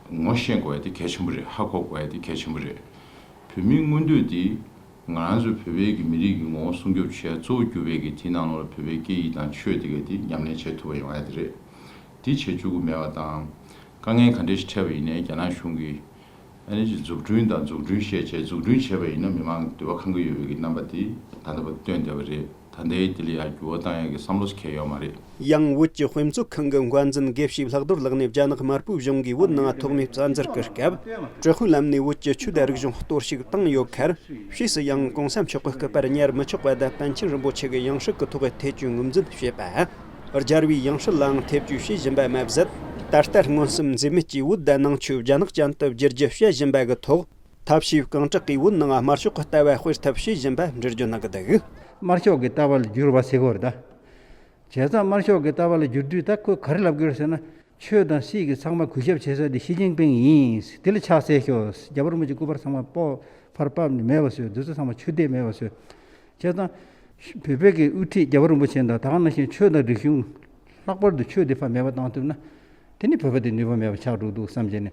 ངོ་ཤེས་དགོས་ཡ་དེ་གལ་ཆེན་པོ་རེད། ཧ་གོ་དགོས་ཡ་དེ་གལ་ཆེན་པོ་རེད། བོད་མིའི་མངོན་འདོད་དེ་ང་རང་ཚོ་བོད་པའི་གི་མི་རིགས་ཀྱི་ངོ་བོ་སྲུང་སྐྱོབ་བྱེད་ཡ་གཙོ་བོ་གྱུར་པའི་གི་དེའི་ནང་ལོགས་ལ་བོད་པའི་སྐད་ཡིག་དང་ཆོས་དེ་ག་དེ་ཉམས་ལེན་བྱེད་ཐུབ་པ་ཡོང་ཡ་དེ་རེད། དེ་བྱེད་བཅུག་གི་མེད་པ་དང་། དཀའ་ངལ་ག་འདྲ་ཞིག་འཕྲད་པ་ཡིན་ནའི་རྒྱ་ནག་གཞུང་གིས་ཨ་ནི་འཛུགས་སྐྲུན་དང་འཛུགས་སྐྲུན་བཤད་བྱས། འཛུགས་སྐྲུན་བྱས་པ་ཡིན་ན་མི་མང་གི་འདོད་པ་ཁེངས་ཀྱི་ཡོད་པའི་གི་རྣམ་པ་དེ་ད་ལྟ་བར་སྟོན་བསྡད་པ་རེད། ད་ལྟའི་དེ་ལ་ཡང་འགྱུར་བ་བཏང་ཡག་གི་བསམ་བློ་ཞིག་འཁྱེར་ཡོད་མ་རེད། ཡང་བོད་ཀྱི་དཔེ་མཛོད་ཁང་གི་འགོ་འཛིན་དགེ་བཤེས་ལྷག་རྡོར་ལགས་ནས་རྒྱ་ནག་དམར་པོའི་གཞུང་གིས་བོད་ནང་ཐོག་མའི་བཙན་འཛུལ་གྱི་སྐབས། དྲག་པོའི་ལམ་ནས་བོད་ཀྱི་ཆོས་དང་རིག་གཞུང་གཏོར་བཤིག་བཏང་ཡོད་ཁར། ཕྱིས་སུ་ཡང་གོང་ས་མཆོག་གི་སྐུ་པར་ཉར་མི་ཆོག་པ་དང་པཎ་ཆེན་རིན་པོ་ཆེ་གི་ཡང་སྲིད་ཀྱི་ཐོག་ཐེ་བྱུས་ངོས་འཛིན་བྱེད་པ། རྒྱལ་བའི་ཡང་སྲིད་ལའང་ཐེ་བྱུས་བྱེད་བཞིན་པ་མ་ཟད། ད་ལྟ་མངོན་སུམ་འཛེམ་མེད་ཀྱིས་བོད་དང་ནང་ཆོས་རྒྱ་ནག་ཅན་དུ་བསྒྱུར་རྒྱུ་བཤད་བཞིན་པ་གི་ཐོག་ཐབས་ཤེས་གང་དྲག་གིས་བོད་ནང་དམར་ཤོག་གི་ལྟ་བ་སྤེལ་ཐབས་བྱེད་བཞིན་པ་འགྲེལ་བརྗོད་གནང་གི་འདུག་དམར་ཤོག་གི་ལྟ་བ་ལ་བསྒྱུར་བ་ཟེར་གི་རེད་ད། བྱས་ཙང་དམར་ཤོག་གི་ལྟ་བ་ལ་བསྒྱུར་དུས་ད་ཁོས་ག་རེ་ལབ་ཀྱི་ཡོད་ཟེར་ན། ཆོས་དང་སྲིད་ཀྱི་ཚང་མ་གུས་ཞབས་བྱེད་ས་དེ་ཞི་ཅིན་ཕིང་ཡིན། དེ་ལ་ཕྱག་འཚལ་ཤོག་རྒྱལ་བ་རིན་པོ་ཆེ་སྐུ་པར་ཚང་མ་སྤོ་ཕར་ཕབ་ནས་མེད་པ་བཟོས། འདི་ཚོ་ཚང་མ་ཆོས་དད་མེད་པ་བཟོས། བྱས་ཙང་། བོད་པའི་གི་དབུ་ཁྲིད་རྒྱལ་བ་རིན་པོ་ཆེ་དང་ད་ག་ནང་བཞིན་ཆོས་དང་རིག་གཞུང་། ལྷག་པར་དུ་ཆོས་དེ་ཕར་མེད་པ་བཏང་ཐུབ་ན། དེ་ནི་བོད་པ་དེ་ནུས་པ་མེད་པ་ཆགས་འགྲོ་འདུག་བསམ་བྱས་ནས།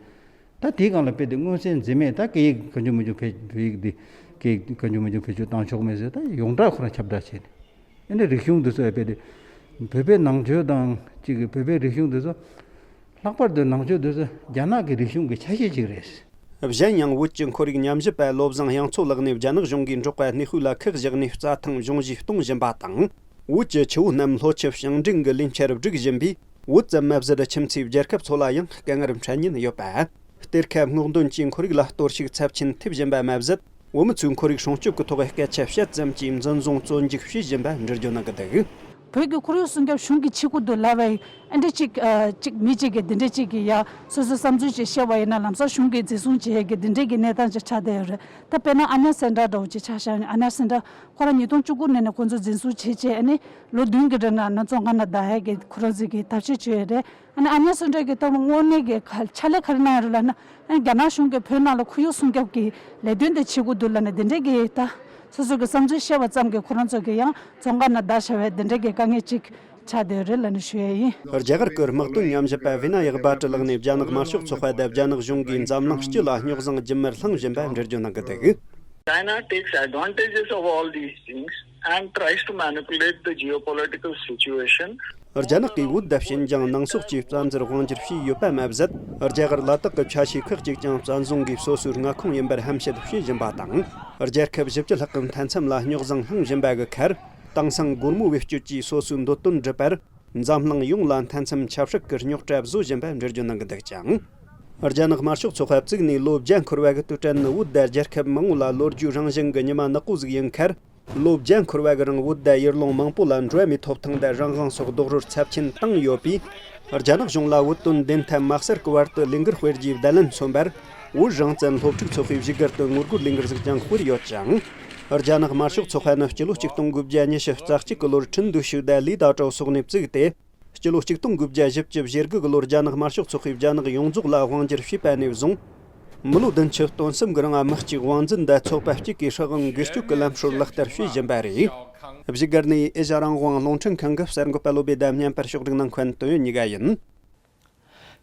ད་དེའི་སྒང་ལ་དཔེ་དེ་མངོན་གསལ་འཛེམ་མེད་ད་སྐད་ཡིག་གང་བྱུང་མང་བྱུང་བེད་བོད་ཡིག་འདི་སྐད་ཡིག་གང་བྱུང་མང་བྱུང་བེད་སྤྱོད་བཏང་ཆོག་མེད་ཟེར། ད་ཡོངས་གྲགས་ཁོ་རང་ཁྱབ་བསྒྲགས་བྱས་ནས། ཨེ་ནི་རིག་གཞུང་འདི་ཚོ་ཡང་དཔེ་དེ་བོད་པའི་ནང་ཆོས་དང་གཅིག་གི་བོད་པའི་རིག་གཞུང་འདི་ཚོ། ལྷག་པར་དུ་ནང་ཆོས་འདི་ཚོ་རྒྱ་ནག་གི་རིག་གཞུང་གི་ཆ་ཤས་ཅིག་རེད། གཞན་ཡང་བོད་ཀྱི་ཁོར་ཡུག་ཉམས་ཞིབ་པ་བློ་བཟང་དབྱངས་མཚོ་ལགས་ནས་རྒྱ་ནག་གཞུང་གིས་འབྲོག་པ་གནས་སྤོས་ལ་ཁག་བཞག་ནས་རྩྭ་ཐང་གཞུང་བཞེས་གཏོང་བཞིན་པ་དང་། བོད་ཀྱི་ཆུ་བོ་རྣམས་ལྷོ་ཆུ་ཞིང་འབྲིང་གི་ལུས་འཆར་སྒྲིག་བཞིན་པས། བོད་ཙམ་མ་ཟད་ཁྱིམ་མཚེས་རྒྱལ་ཁབ་ཚོ་ལ་ཡང་དཀའ་ངལ་འཕྲད་ཉེན་ཡོད་པ། གཏེར་ཁ་སྔོག་འདོན་གྱིས་ཁོར་ཡུག་ལ་གཏོར་བཤིག་ཚབས་ཆེན་ཐེབས་བཞིན་པ་མ་ཟད། བོད་མི་ཚོས་ཁོར་ཡུག་སྲུང་སྐྱོབ་ཀྱི་ཐོག་སྐད་ཆ་བཤད་ཙམ་གྱིས་འཛིན་བཟུང་བཙོན་འཇུག་བྱེད་བཞིན་པ་འགྲེལ་བརྗོད་གནང་གི་འདུག་བོད་ཀྱི་ཁོར་ཡུག་སྲུང་སྐྱོབ་གཞུང་གིས་བྱེད་དགོས་འདུག་ལབ་པ་ཡིན། ཨ་འདྲ་ཅིག་ཨ་ཅིག་མི་གཅིག་གིས་འདི་འདྲ་ཅིག་གིས་ཡ་སོ་སོའི་བསམ་ཚུལ་ཅིག་བཤད་པ་ཡིན་ན་ལམ་སང་གཞུང་གིས་འཛིན་བཟུང་བྱེད་ཡས་ཀྱི་འདི་འདྲའི་གི་གནས་སྟངས་ཅིག་ཆགས་བསྡད་ཡོད་རེད། ད་དཔེར་ན་ཨ་ཉ་སེན་ཏྲ་འདྲ་བོ་ཅིག་ཆ་བཞག་ན། ཨ་ཉ་སེན་ཏྲ་ཁོ་རང་ཉིས་སྟོང་བཅུ་དགུ་ནས་ནས་ཁོ་ཚོ་འཛིན་བཟུང་བྱས་བྱས། ཨ་ནི་ལོ་བདུན་གྱི་རིང་ལ་ཨ་ནི་བཙོན་ཁང་ནང་བསྡད་ཡས་ཀྱི་ཁོ་རང་ཚོས་ཀྱི་ཐབས་ཤེས་བྱས་ཡོད་རེད། ཨ་ནི་ཨ་ཉ་སེན་ཏྲ་གིས་ད་དངོས་གནས་ཀྱི་ཕྱག་ལས་ག་རེ་གནང་ཡོད་རེད་ལབ་ན། ཨ་ནི་རྒྱ་ནག་གཞུང་གིས་བོད་ནང་ལ་ཁོར་ཡུག་སྲུང་སྐྱོབ་ཀྱི་ལས་དོན་དེ་བྱེད་དགོས་འདུག་ལབ་ནས་འདི་འདྲའི་གི་ད་སོ་སོ་གི་བསམ་ཚུལ་བཤད་པ་ཙམ་གྱིས་ཁོ་རང་ཚོ་གི་ཡང་བཙོན་ཁང་ནང་བསྡད་བཞག་པའི་འདི་འདྲའི་གི་དཀའ་ངལ་ཅིག་ཆགས་བསྡད་ཡོད་རེད་ལབ་ནས་ཞུ་ཡས་ཡིན། རྒྱ་གར་གྱི་དམག་དོན་ཉམས་ཞིབ་པ་བི་ན་ཡག་བྷ་ཏྲ་ལགས་ནས་རྒྱ་ནག་དམར་ཤོག་ཚོགས་པ་དང་རྒྱ་ནག་གཞུང་གིས་འཛམ་གླིང་སྤྱི་ལ་རྙོག་ཟིང་རྒྱུན་མར་བསླངས་བཞིན་པ་འགྲེལ་བརྗོད་གནང་གི་འདུག China takes advantages of all these things and tries to manipulate the geopolitical situation. རྒྱ་ནག་གིས་བོད་དང་ཤིན་ཅང་ནང་སོག་བཅས་བཙན་འཛུལ་དབང་བསྒྱུར་བྱས་ཡོད་པ་མ་ཟད། རྒྱ་གར་ལ་དྭགས་ཀྱི་ཆ་ཤས་ཁག་ཅིག་ཀྱང་བཙན་བཟུང་གིས་སོ་སོའི་མངའ་ཁོངས་ཡིན་པར་ཧམ་བཤད་བྱེད་བཞིན་པ་དང་། རྒྱལ་ཁབ་བཞི་བཅུ་ལྷག་གི་མཐའ་མཚམས་ལ་རྙོག་ཟིང་བསླངས་བཞིན་པ་གི་ཁར། དེང་སང་སྒོར་མོ་བེད་སྤྱོད་ཀྱིས་སོ་སོའི་འདོད་དོན་སྒྲུབ་པར། འཛམ་གླིང་ཡོངས་ལ་མཐའ་མཚམས་ཆབ་སྲིད་ཀྱི་རྙོག་དྲ་བཟོ་བཞིན་པ་འགྲེལ་བརྗོད་གནང་གི་འདུག་ཅིང་། རྒྱ་ནག་དམར་ཤོག་ཚོགས་པ་བཙུགས་ནས་ལོ་བརྒྱ་འཁོར་བ་གི་དུས་དྲན་ནི་བོད་དང་རྒྱལ་ཁབ་མང་བོ་ལ་ལོ་རྒྱུས་རང་བཞིན་གྱི་ཉི་མ་ནག་པོ་ཟིག་ཡིན་ཁར། ལོ་བརྒྱ་འཁོར་བ་གི་རིང་བོད་དང་ཡུལ་ལུང་མང་པོ་ལ་འགྲོ་བ་མིའི་ཐོབ་ཐང་དང་རང་དབང་སོགས་རྡོག་རོལ་ཚབས་ཆེན་བཏང་ཡོད་པས། རྒྱ་ནག་གཞུང་ལ་བོད་དོན་བདེན་མཐའ་མ་གསལ་གི་བར་དུ་ལས་འགུལ་སྤེལ་རྒྱུའི་བརྡ་ལན་མཚོན་པར། བོད་རང་བཙན་སློབ་ཕྲུག་ཚོགས་པའི་བཞུགས་སྒར་དུ་ངོ་རྒོལ་ལས་འགུལ་ཟིག་ཀྱང་སྤེལ་ཡོད་ཅིང་། རྒྱ་ནག་དམར་ཤོག་ཚོགས་པ་ནི་སྤྱི་ལོ་ཆིག་སྟོང་དགུ་བརྒྱ་ཉི་ཤུ་རྩ་གཅིག་གི་ལོར་ཁྲིན་ཏུའུ་ཞི་བདེ་ལི་ད་ཀྲོའུ་སོགས་ནས་བཙུགས་ཏེ། སྤྱི་ལོ་ཆིག་སྟོང་དགུ་བརྒྱ་བཞི་བཅུ་ཞེ་དགུ་གི་ལོར་རྒྱ་ནག་དམར་ཤོག་ཚོགས་པས་རྒྱ་ནག་ཡོངས་རྫོགས་ལ་དབང་བསྒྱུར་བྱས་པ་ནས་བཟུང་། མི་ལོ་བདུན་ཅུ་དོན་གསུམ་གི་རིང་དམག་གཅིག་དབང་འཛིན་དང་ཚོགས་པ་གཅིག་གིས་སྲིད་དབང་སྒེར་གཅོད་ཀྱི་ལམ་སྲོལ་ལག་བསྟར་བྱེད་བཞིན་པ་རེད། བཞུགས་སྒར་ནས་ཨེ་ཤ་རང་དབང་རླུང་འཕྲིན་ཁང་གི་གསར་འགོད་པ་བློ་བྷེ་དང་མཉམ་པར་ཕྱོགས་སྒྲིག་གནང་མཁན་དོན་ཡོད་གཉིས་ཀ་ཡིན།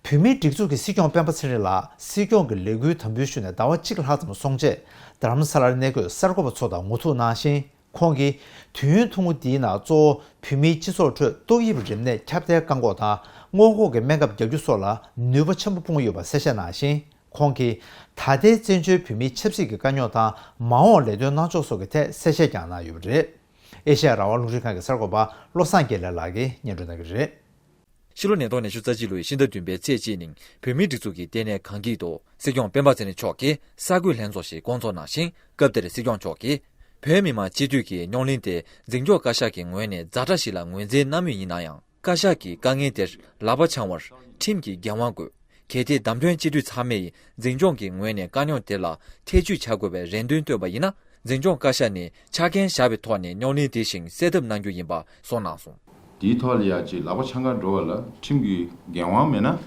བོད་མིའི་སྒྲིག་འཛུགས་ཀྱི་སྲིད་སྐྱོང་སྤེན་པ་ཚེ་རིང་ལགས་སྲིད་སྐྱོང་གི་ལས་འགུལ་དམ་འབུལ་ཞུས་ནས་ཟླ་བ་གཅིག་ལྷག་ཙམ་སོང་རྗེས། རྡ་རམ་ས་ལར་གནས་འཁོད་གསར་འགོད་པ་ཚོ་དང་ངོ་ཐུག་གནང་ཞིང་། ཁོང་གིས་དུས་ཡུན་ཐུང་ངུ་འདིའི་ནང་གཙོ་བོ་བོད་མིའི་སྤྱི་ཚོགས་ཁྲོད་ཏོག་དབྱིབས་རིམས་ནད་ཁྱབ་གདལ་བཀག་འགོག་དང་སྔོན་འགོག་གི་སྨན་ཁབ་རྒྱག་རྒྱུ་སོགས་ལ་ནུས་པ་ཆེན་པོ་སྤུངས་ཡོད་པ་གསལ་བཤད་གནང་ཞིང་། ཁོང་གིས་ད་ལྟའི་བཙན་བྱོལ་བོད་མིའི་ཆབ་སྲིད་ཀྱི་དཀའ་རྙོག་དང་མ་འོངས་ལས་དོན་གནང་ཕྱོགས་སོགས་ཀྱི་ཐད་གསལ་བཤད་ཀྱང་གནང་ཡོད་པ་རེད། ཨེ་ཤ་ཡ་རང་དབང་རླུང་འཕྲིན་ཁང་གི་གསར་འགོད་པ་བློ་བཟང་དགེ་ལེགས་ལགས་ཀྱིས་སྙན་སྒྲོན་གནང་གི་རེད། ཕྱི་ལོ་ཉིས་སྟོང་ཉི་ཤུ་རྩ་གཅིག་ལོའི་ཕྱི་ཟླ་བདུན་པའི་ཚེས་གཅིག་ཉིན་བོད་མིའི་སྒྲིག་འཛུགས་ཀྱི་ལྟེ་གནས་གངས་སྐྱིད་དུ་སྲིད་སྐྱོང་སྤེན་པ་ཚེ་རིང་མཆོག་གིས་གསར་འགོད་ལྷན་ཚོགས་ཤིག་བསྐོང་ཚོགས་གནང་ཞིང་། སྐབས་དེར་སྲིད་སྐྱོང་མཆོག་གིས། བོད་མི་མང་སྤྱི་འཐུས་ཀྱི་རྙོག་གླེང་དེ་འཛིན་སྐྱོང་བཀའ་ཤག་གི་ངོས་ནས་ཛ་དྲག་ཞིག་ལ་ངོས་འཛིན་གནང་མུས་ཡིན་ན་ཡང་། བཀའ་ཤག་གིས་དཀའ་ངལ་དེར་ལག་པ་འཆང་བར་ཁྲིམས་ཀྱི་འགན་དབང་དགོས། གལ་ཏེ་བདམས་ཐོན་སྤྱི་འཐུས་ཚང་མས་འཛིན་སྐྱོང་གི་ངོས་ནས་དཀའ་རྙོག་དེ་ལ་ཐེ་བྱུས་བྱ་དགོས་པའི་རེ་འདུན་བཏོན་པ་ཡིན་ན། འཛིན་སྐྱོང་བཀའ་ཤག་ནས་ཆ་རྐྱེན་བཞག་པའི་ཐོག་ནས་རྙོག་གླེང་དེ་བཞིན་སེལ་ཐབས་གནང་རྒྱུ་ཡིན་པ་གསུངས་གནང་སོང་། དེའི་ཐོག་ལ་ཡ་ཅིག་ལག་པ་འཆང་གར་འགྲོ་བ་ལ་ཁྲིམས་ཀྱི་འགན་དབང་མེད་ན།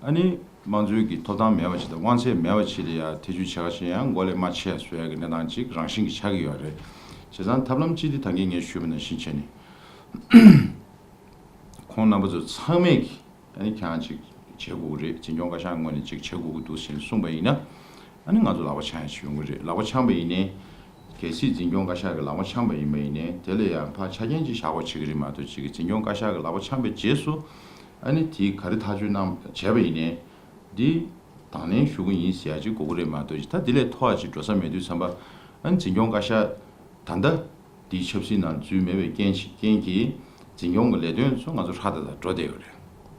ཨ་ནི་དམངས་གཙོའི་གི་ཐོབ་ཐང་མེད་པ་ཅིག་དང་དབང་ཚད་མེད་པ་ཅིག་ལ་ཡ་ཐེ་བྱུས་བྱ་བ་ཞིག་ཡང་མགོ་ལས་མར་ཆད་བཟོ་ཡ་གི་གནས་སྟངས་ཅིག་རང་བཞིན་གྱི་ཆགས་ཀྱི་ཡོད་རེད། བྱས་ཙང་ཐབས་ལམ་གཅིག་དེ་ད་གིན་ངས་ཞུས་པ་ནང་བཞིན་བྱས་ནས། ཁོང་རྣམ་པ་ཚོ་ཚང་མས་ཀྱིས་ཨ་ནི་ཁྱེད་རང་ཅིག་བྱེད་དགོས་ཀྱི་རེད། འཛིན་སྐྱོང་བཀའ་ཤག་ངོས་ནས་ཅིག་བྱེད་དགོས་ཀྱི་འདུག་ཟེར་གསུངས་པ་ཡིན་ན། ཨ་ནི་ང་ཚོ་ལག་པ་འཆང་ཡ་ཅིག་ཡོང་གི་རེད། ལག་པ་འཆང་པ་ཡིན་ནའི། གལ་སྲིད་འཛིན་སྐྱོང་བཀའ་ཤག་གིས་ལག་པ་འཆང་པ་ཡིན་པ་ཡིན་ནའི་དེ་ལ་ཡང་ཕར་ཆ་རྐྱེན་ཅིག་བཞག་དགོས་བྱེད་ཀྱི་རེད་མ་གཏོགས་ཅིག་གི་འཛིན་སྐྱོང་བཀའ་ཤག་གིས་ལག་པ་འཆང་པའི་རྗེས་སུ། ཨ་ནི་དེ་ག་རེ་ཐག་གཅོད་གནང་བྱས་པ་ཡིན་ནའི། འདི་དང་ལེན་ཞུ་གི་ཡིན་ཟེར་ཡ་ཅིག་དགོས་ཀྱི་རེད་མ་གཏོགས་ཅིག་ད་དེ་ལས་མཐོ་བ་ཅིག་འགྲོ་ས་མེད་དུས་ཙམ་པ། ཨ་ནི་འཛིན་སྐྱོང་བཀའ་ཤག་ད་ལྟ་འདིའི་ཆབ་སྲིད་ནང་འཛུལ་མེད་པའི་རྐྱེན་ཞིག་རྐྱེན་གྱིས་འཛིན་སྐྱོང་གི་ལས་དོན་ཚོ་ང་ཚོ་ཧྲ་ཏག་ཏག་འགྲོ་བསྡད་ཡོད་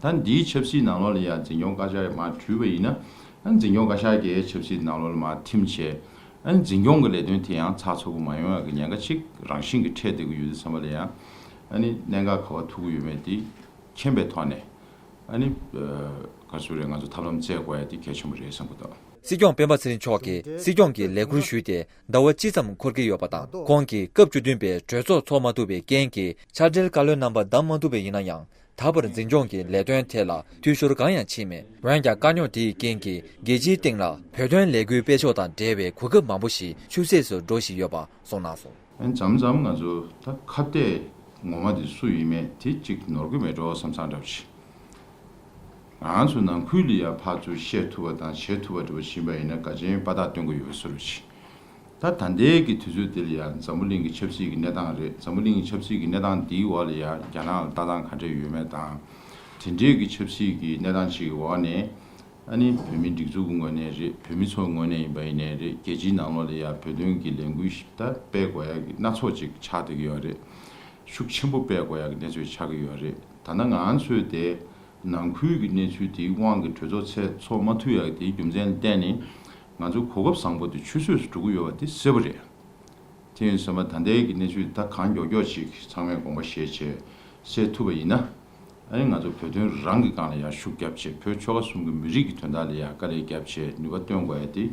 རེད། ད་འདིའི་ཆབ་སྲིད་ནང་ལོགས་ལ་ཡང་འཛིན་སྐྱོང་བཀའ་ཤག་མར་བྲུས་པ་ཡིན་ན། ཨ་ནི་འཛིན་སྐྱོང་བཀའ་ཤག་གིས་ཆབ་སྲིད་ནང་ལོགས་ལ་མར་ཐིམ་བྱས། ཨ་ནི་འཛིན་སྐྱོང་གི་ལས་དོན་དེ་ཡང་ཚགས་ཚུད་པོ་མ་ཡོང་ཡག་གི་ཉེན་ཁ་ཅིག་རང་བཞིན་གྱིས་འཕྲད་བསྡད་ཀྱི་ཡོད་དུས་ཙམ་པ་ལ་ཡང་། ཨ་ནི་གནད་འགག་ག་པར་ཐུག་གི་ཡོད་མེད་དེ་མཁྱེན་པའི་ཐོག་ནས། ཨ་ནི། ཨ། ག་ཚོད་རེད། ང་ཚོ་ཐབས་ལམ་བཙལ་དགོས་ཡ་དེ་གལ་ཆེན་པོ་རེད་བསམ་གྱི་འདུག་སྲིད་སྐྱོང་སྤེན་པ་ཚེ་རིང་མཆོག་གིས་སྲིད་སྐྱོང་གི་ལས་ཁུར་ཞུས་ཏེ་ཟླ་བ་གཅིག་ཙམ་འཁོར་གྱི་ཡོད་པ་དང་། ཁོང་གིས་སྐབས་བཅུ་བདུན་པའི་གྲོས་ཚོགས་འཚོགས་མ་ཐུབ་པའི་རྐྱེན་གྱིས་ཕྱག་སྦྲེལ་བཀའ་བློན་རྣམ་པ་བདམས་མ་ཐུབ་པ་ཡིན་ན་ཡང་། ད་བར་འཛིན་སྐྱོང་གི་ལས་དོན་ཐད་ལ་འཐུས་ཤོར་གང་ཡང་ཕྱིན་མེད། འོན་ཀྱང་དཀའ་རྙོག་དེའི་རྐྱེན་གྱིས་རྒྱལ་སྤྱིའི་སྟེང་ལ་བོད་དོན་ལས་འགུལ་སྤེལ་ཕྱོགས་དང་འབྲེལ་བའི་གོ་སྐབས་མང་པོ་ཞིག་ཆུད་ཟོས་སུ་འགྲོ་བཞིན་ཡོད་པ་གསུངས་གནང་སོང་། ཨ་ནི་མཚམས་མཚམས་ང་ཚོ་ད་ཁ་གཏད་ངོ་མ་དེ་སུ་ཡིན་མེད་དེ་གཅིག་ནོར་གི་མེད་འགྲོ་བསམ་བསམ་འདྲ་པོ་ཅིག་ང་ཚོ་ནང་ཁུལ་ལ་ཡ་ཕར་ཚུར་བཤད་ཐུབ་པ་དང་བྱེད་ཐུབ་པ་འདྲ་པོ་ཡིན་པ་ཡིན་ན་དགའ་ཆེན་དཔའ་རྟགས་སྟོན་གི་ཡོད་པ་བཟོ་འདྲ་ཅིག་ད་ད་ལྟའི་གི་དུས་ཚོད་འདི་ལ་ཡ་འཛམ་བུ་གླིང་གི་ཆབ་སྲིད་ཀྱི་གནས་སྟངས་རེད། འཛམ་བུ་གླིང་གི་ཆབ་སྲིད་ཀྱི་གནས་སྟངས་འདིའི་འོག་ལ་ཡ་རྒྱ་ནག་ལ་ལྟ་སྟངས་ག་འདྲ་ཡོད་མེད་དང་། དེ་འདྲའི་གི་ཆབ་སྲིད་ཀྱི་གནས་སྟངས་ཅིག་གི་འོག་ནས། ཨ་ནི་བོད་མིའི་སྒྲིག་འཛུགས་ཀྱི་ངོས་ནས་རེད། བོད་མི་ཚོའི་ངོས་ནས་ཡིན་པ་ཡིན་ནའི་རེད། རྒྱལ་སྤྱིའི་ནང་ལོགས་ལ་ཡ་བོད་དོན་གྱི་ལས་འགུལ་ཞིག་ད་སྤེལ་དགོས་ཡ་གི་སྣ་ཚོགས་ཅིག་ཆགས་བསྡད་ཀྱི་ཡོད་རེད། ཤུགས་ཆེན་པོ་སྤེལ་དགོས་ཡ་གི་གནས་ཚུལ་ཆགས་ཀྱི་ཡོད་རེད། ད་ལྟ་ང་ཚོས་དེ་ནང་ཁུལ་གྱི་གནས་ཚུལ་དེའི་དབང་གིས་གྲོས་ཚོགས་ཚོགས་མ་ཐུབ་ཡ་གི་དེའི་རྒྱུ་མཚན་ལ་བརྟེན་ནས་ང་ཚོ་གོ་སྐབས་བཟང་པོ་དེ་ཆུད་ཟོས་སུ་འགྲོ་གི་ཡོད་པ་དེ་གསལ་པོ་རེད། དེ་ཡིན་ཙང་ད་ལྟའི་གི་གནས་ཚུལ་ད་གང་མགྱོགས་མགྱོགས་ཅིག་ཚང་མས་དགོངས་པ་བཞེས་བྱས་སེལ་ཐུབ་པ་ཡིན་ན། ཨ་ནི་ང་ཚོ་བོད་དོན་རང་གི་སྒང་ལ་ཡང་ཤུགས་རྒྱབ་བྱས། བོད་ཆོལ་ཁ་གསུམ་གྱི་མི་རིགས་ཀྱི་དོན་དག་ལ་ཡང་དཀའ་ལས་རྒྱབ་བྱས་ནུས་པ་བཏོན་དགོས་ཡ་དེ་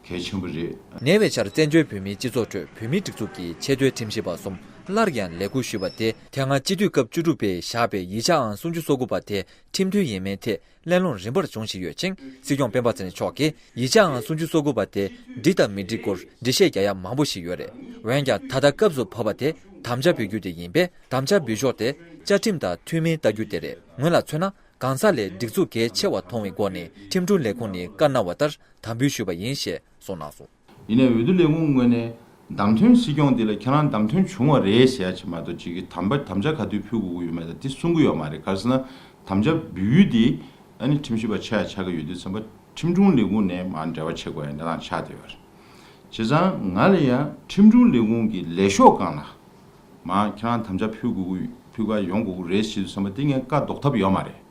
གལ་ཆེན་པོ་རེད། ཉེ་བའི་ཆར་བཙན་བྱོལ་བོད་མིའི་སྤྱི་ཚོགས་ཁྲོད་བོད་མིའི་སྒྲིག་འཛུགས་ཀྱི་ཆེས་མཐོའི་ཁྲིམས་ཞིབ་པ་གསུམ་སླར་ཡང་ལས་ཁུར་ཞུས་པ་དེ་དེ་སྔ་སྤྱི་འཐུས་སྐབས་བཅུ་དྲུག་པས་བཞག་པའི་ཡིག་ཆ་ཨང་སུམ་ཅུ་སོ་དགུ་པ་དེ་ཁྲིམས་མཐུན་ཡིན་མིན་ཐད་གླེང་སློང་རིམ་པར་འབྱུང་བཞིན་ཡོད་ཅིང་། སྲིད་སྐྱོང་སྤེན་པ་ཚེ་རིང་མཆོག་གིས་ཡིག་ཆ་ཨང་སུམ་ཅུ་སོ་དགུ་པ་དེ་འགྲིག་དང་མི་འགྲིག་སྐོར་འགྲེལ་བཤད་རྒྱག་ཡ་མང་པོ་ཞིག་ཡོད་རེད། འོན་ཀྱང་ད་ལྟ་སྐབས་སུ་བབས་པ་དེ་དམ་བཅའ་འབུལ་རྒྱུ་དེ་ཡིན་པས། དམ་བཅའ་འབུལ་ཕྱོགས་དེ་བཅའ་ཁྲིམས་དང་མཐུན་མིན་ལྟ་རྒྱུ་དེ་རེད། སྔོན་ལ་མཚོན་ན། གང་ཟག་ལས་སྒྲིག་འཛུགས་གལ་ཆེ་བ་མཐོང་བའི་སྒོ་ནས་ཁྲིམས་དྲུང་ལས་ཁུངས་ནས་བཀའ་གནང་བ་ལྟར་དམ་འབུལ་ཞུས་པ་ཡིན་ཞེས་གསུངས་གནང་སོང་། ཡིན་ནའི་འོས་བསྡུ་ལས་ཁུངས་ངོས་ནས་བདམས་ཐོན་སྲིད་སྐྱོང་འདི་ལ་ཁྱེད་རང་བདམས་ཐོན་བྱུང་བ་རེད་ཟེར་ཡ་ཅིག་མ་གཏོགས་ཅིག་གི་དམ་པ་དམ་བཅའ་ག་དུས་ཕུལ་དགོས་ཀྱི་ཡོད་མེད་དང་དེ་གསུང་གི་ཡོད་མ་རེད། ག་རེ་ཟེར་ན་དམ་བཅའ་འབུལ་ཡུལ་འདི་ཨ་ནི་ཁྲིམས་ཞིབ་པ་ཆགས་ཡ་ཆགས་ཀྱི་ཡོད་དུས་ཙམ་པ་ཁྲིམས་དྲུང་ལས་ཁུངས་ནས་མར་འབྲེལ་བ་བྱེད་དགོས་ཡ་གནས་སྟངས་ཆགས་བསྡད་ཡོད་རེད། བྱས་ཙང་ང་ལ་ཡང་ཁྲིམས་དྲུང་ལས་ཁུངས་ཀྱི་ལས་ཤོག་སྒང་ལ་མར་ཁྱེད་རང་དམ་བཅའ་ཕུལ་དགོས་ཀྱི་ཕུལ་ག་ཡོང་དགོས་ཀྱི་རེད་ཟེར་དུས་ཙམ་པ་དེ་ངས་བཀའ་ལྡོག་ཐབས་ཡོད་མ་རེད། རེད་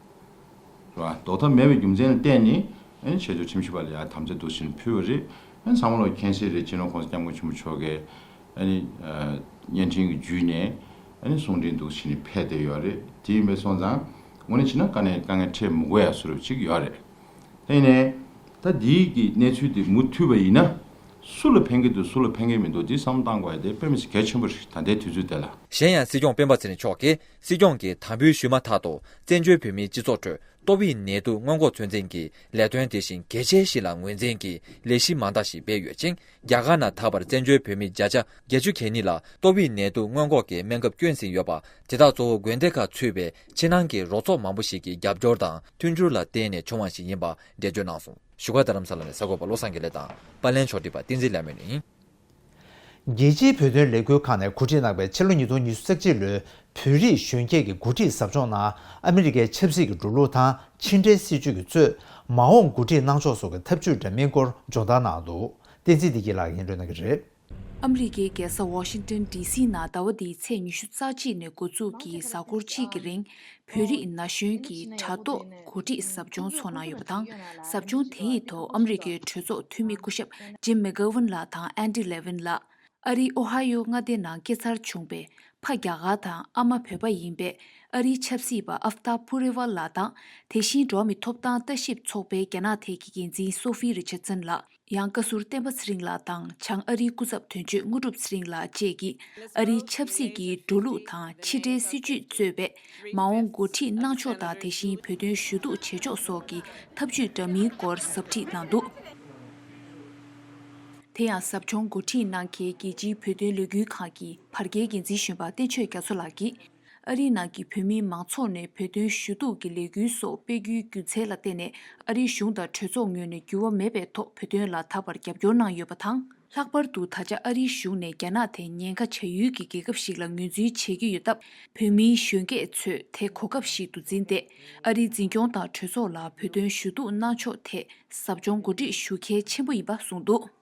བ། ལྡོག་ཐབས་མེད་པའི་རྒྱུ་མཚན་ལ་བརྟེན་ནས་ ཨ་ནི་ཆེས་མཐོའི་ཁྲིམས་ཞིབ་པ་ལ་ཡང་དམ་བཅའ་འདུག་བྱས་ནས་ཕུལ་བ་རེད། ཨ་ནི་ཚང་མ་ལོག་མཁྱེན་གསལ་རེད། སྤྱི་ནོར་༸གོང་ས་༸སྐྱབས་མགོན་ཆེན་པོ་མཆོག་གིས་ཨ་ནི་ཨ་བརྙན་འཕྲིན་གྱི་བརྒྱུད་ནས་ཨ་ནི་གསུང་འཕྲིན་འདུག་བྱས་ནས་ཕེབས་བསྡད་ཡོད་རེད། དེ་ཡིན་པ་སོང་ཙང་དངོས་གནས་བྱས་ན་དཀའ་ངལ་དཀའ་ངལ་འཕྲད་མི་དགོས་ཡ་བཟོ་འདྲ་ཅིག་ཡོད་རེད། དེ་ཡིན་ནའི་ད་འདིའི་གི་གནས་ཚུལ་དེ་མུ་མཐུད་པ་ཡིན་ན་སུ་ལ་ཕན་གྱི་འདུག་སུ་ལ་ཕན་གྱི་མི་འདུག་འདི་བསམ་བློ་གཏང་དགོས་ཡ་དེ་དཔེ་མི་སྲིད་གལ་ཆེན་པོ་རེད། ད་ལྟའི་དུས་ཚོད་དེ་ལ། གཞན་ཡང་སྲིད་སྐྱོང་སྤེན་པ་ཚེ་རིང་མཆོག་གིས་སྲིད་སྐྱོང་གི་དམ་འབུལ་ཞུས་མ་ཐག་ཏུ་བཙན་བྱོལ་བོད་མིའི་སྤྱི་ཚོགས་ཁྲོད་ཏོག་དབྱིབས་ནད་དུག་སྔོན་འགོག་ཚོད་འཛིན་གྱི་ལས་དོན་དེ་བཞིན་གལ་ཆེ་ཞིག་ལ་ངོས་འཛིན་གྱིས་ལས་གཞི་མང་དག་ཞིག་སྤེལ་ཡོད་ཅིང་། རྒྱ་གར་ནང་ད་བར་བཙན་བྱོལ་བོད་མི་བརྒྱ་ཆ་བརྒྱད་ཅུ་གྱ་གཉིས་ལ་ཏོག་དབྱིབས་ནད་དུག་སྔོན་འགོག་གི་སྨན་ཁབ་བསྐྱོན་ཟིན་ཡོད་པ། དེ་དག་གཙོ་བོ་དགོན་སྡེ་ཁག་ཚུད་པའི་ཕྱི་ནང་གི་རོགས་ཚོགས་མང་པོ་ཞིག་གི་རྒྱབ་སྐྱོར་དང་མཐུན་འགྱུར་ལ་བརྟེན་ནས་བྱུང་བ་ཞིག་ཡིན་པ་འགྲེལ་བརྗོད་གནང་སོང་། བཞུགས་སྒར་རྡ་རམ་ས་ལ་ནས་གསར་འགོད་པ་བློ་བཟང་དགེ་ལེགས་དང་པར་ལེན་ཕྱོགས་སྒྲིག་པ་བསྟན་འཛིན་ལྷ་མོ་ཡིན། རྒྱལ་སྤྱིའི་བོད་དོན་ལས་འགུལ་ཁང་ནས་གོ་སྒྲིག་གནང་བའི་ཕྱི་ལོ་ཉིས་སྟོང་ཉི་ཤུ་རྩ་གཅིག་ལོའི་བོད་རིགས་གཞོན་སྐྱེས་ཀྱི་འགོ་ཁྲིད་ཟབ་སྦྱོང་ནང་ཨ་མི་རི་ཀའི་ཆབ་སྲིད་ཀྱི་འགྲོ་ལུགས་དང་ཕྱི་འབྲེལ་སྲིད་ཇུས་ཀྱི་གཙོས་མ་འོངས་འགོ་ཁྲིད་གནང་ཕྱོགས་སོགས་ཀྱི་ཐབས་ཇུས་འདྲ་མིན་སྐོར་སྦྱོང་བརྡར་གནང་འདུག་བསྟན་འཛིན་བདེ་སྐྱིད་ལགས་ཀྱིས་སྙན་སྒྲོན་གནང་གི་རེད། ཨ་མི་རི་ཀའི་རྒྱལ་ས་ཝ་ཤིང་ཏོན་ཌི་སི་ནང་ཟླ་བ་འདིའི་ཚེས་ཉི་ཤུ་རྩ་གཅིག་ནས་འགོ་འཛུགས་ཀྱིས་གཟའ་འཁོར་གཅིག་གི་རིང་། བོད་རིགས་ན་གཞོན་གྱི་དྲ་ཐོག་འགོ་ཁྲིད་ཟབ་སྦྱོང་ཚོགས་གནང་ཡོད་པ་དང་། ཟབ་སྦྱོང་དེ་ཡི་ཐོག་ཨ་མི་རི་ཀའི་གྲོས་ཚོགས་འཐུས་མི་སྐུ་ཞབས་ཇིམ་མེག་གྷོ་ཝན་ལགས་དང་ཨན་ཌི་ལེ་ཝིན་ལགས། ཨ་རིའི་ཨོ་ཧ་ཡོ་མངའ་སྡེ་ནང་སྐྱེས་འཚར་བྱུང་བའི་ཕ་རྒྱ་གར་དང་ཨ་མ་བོད་པ་ཡིན་པའི་ཨ་རིའི་ཆབ་སྲིད་པ་ཨབ་ཏཱ་པུ་རི་ཝལ་ལགས་དང་། དེ་བཞིན་འགྲོ་བ་མིའི་ཐོབ་ཐང་ལྟ་ཞིབ་ཚོགས་པའི་རྒྱ་ནག་ཐད་ཀྱི་འགན་འཛིན་སོ་ཧྥི་རི་ཆར་ཙན་ལགས། ཡང་བཀའ་ཟུར་བསྟན་པ་ཚེ་རིང་ལགས་དང་བྱང་ཨ་རིའི་སྐུ་ཚབ་དོན་གཅོད་དངོས་གྲུབ་ཚེ་རིང་ལགས་བཅས་ཀྱིས་ཨ་རིའི་ཆབ་སྲིད་ཀྱི་འགྲོ་ལུགས་དང་ཕྱི་འབྲེལ་སྲིད་ཇུས་གཙོས་པའི་མ་འོངས་འགོ་ཁྲིད་གནང་ཕྱོགས་དང་། དེ་བཞིན་བོད་དོན་ཞུ་གཏུག་བྱེད་ཕྱོགས་སོགས་ཀྱི་ཐབས་ཇུས་འདྲ་མིན་སྐོར་ཟབ་ཁྲིད་གནང་འདུག་དེ་ཡང་ཟབ་སྦྱོང་འགོ་ཁྲིད་གནང་མཁན་རྒྱལ་སྤྱིའི་བོད་དོན་ལས་འགུལ་ཁང་གི་བར་བརྒལ་འགན་འཛིན་གཞོན་པ་བསྟན་ཆོས་རྒྱ་མཚོ་ལགས་ཀྱིས། ཨ་རིའི་ནང་གི་བོད་མིའི་མང་ཚོགས་ནས་བོད་དོན་ཞུ་གཏུག་གི་ལས་འགུལ་སོགས་སྤེལ་རྒྱུའི་རྒྱུ་མཚན་ལ་བརྟེན་ནས། ཨ་རིའི་གཞུང་དང་གྲོས་ཚོགས་ངོས་ནས་འགྱུར་བ་མེད་པའི་ཐོག་བོད་དོན་ལ་ད་བར་རྒྱབ་སྐྱོར་གནང་ཡོད་པ་དང་། ལྷག་པར་དུ་ད་ཆ་ཨ་རིའི་གཞུང་ནས་རྒྱ་ནག་དེ་ཉེན་ཁ་བྱ་ཡུལ་གྱི་རྒྱལ་ཁབ་ཞིག་ལ་ངོས་འཛིན་བྱེད་ཀྱི་ཡོད་སྟབས། བོད་མིའི་གཞོན་སྐྱེས་ཚོས་དེ་གོ་སྐབས་ཤིག་ཏུ་འཛིན་ཏེ། ཨ་རིའི་འཛིན་སྐྱོང་དང་གྲོས་ཚོགས་ལ་བོད་དོན་ཞུ་གཏུག་གནང་ཕྱོགས་ཐད་ཟབ་སྦྱོང་གོ་སྒྲིག་ཞུ་གལ་ཆེན་པོ་ཡིན་པ་གསུངས་འདུག་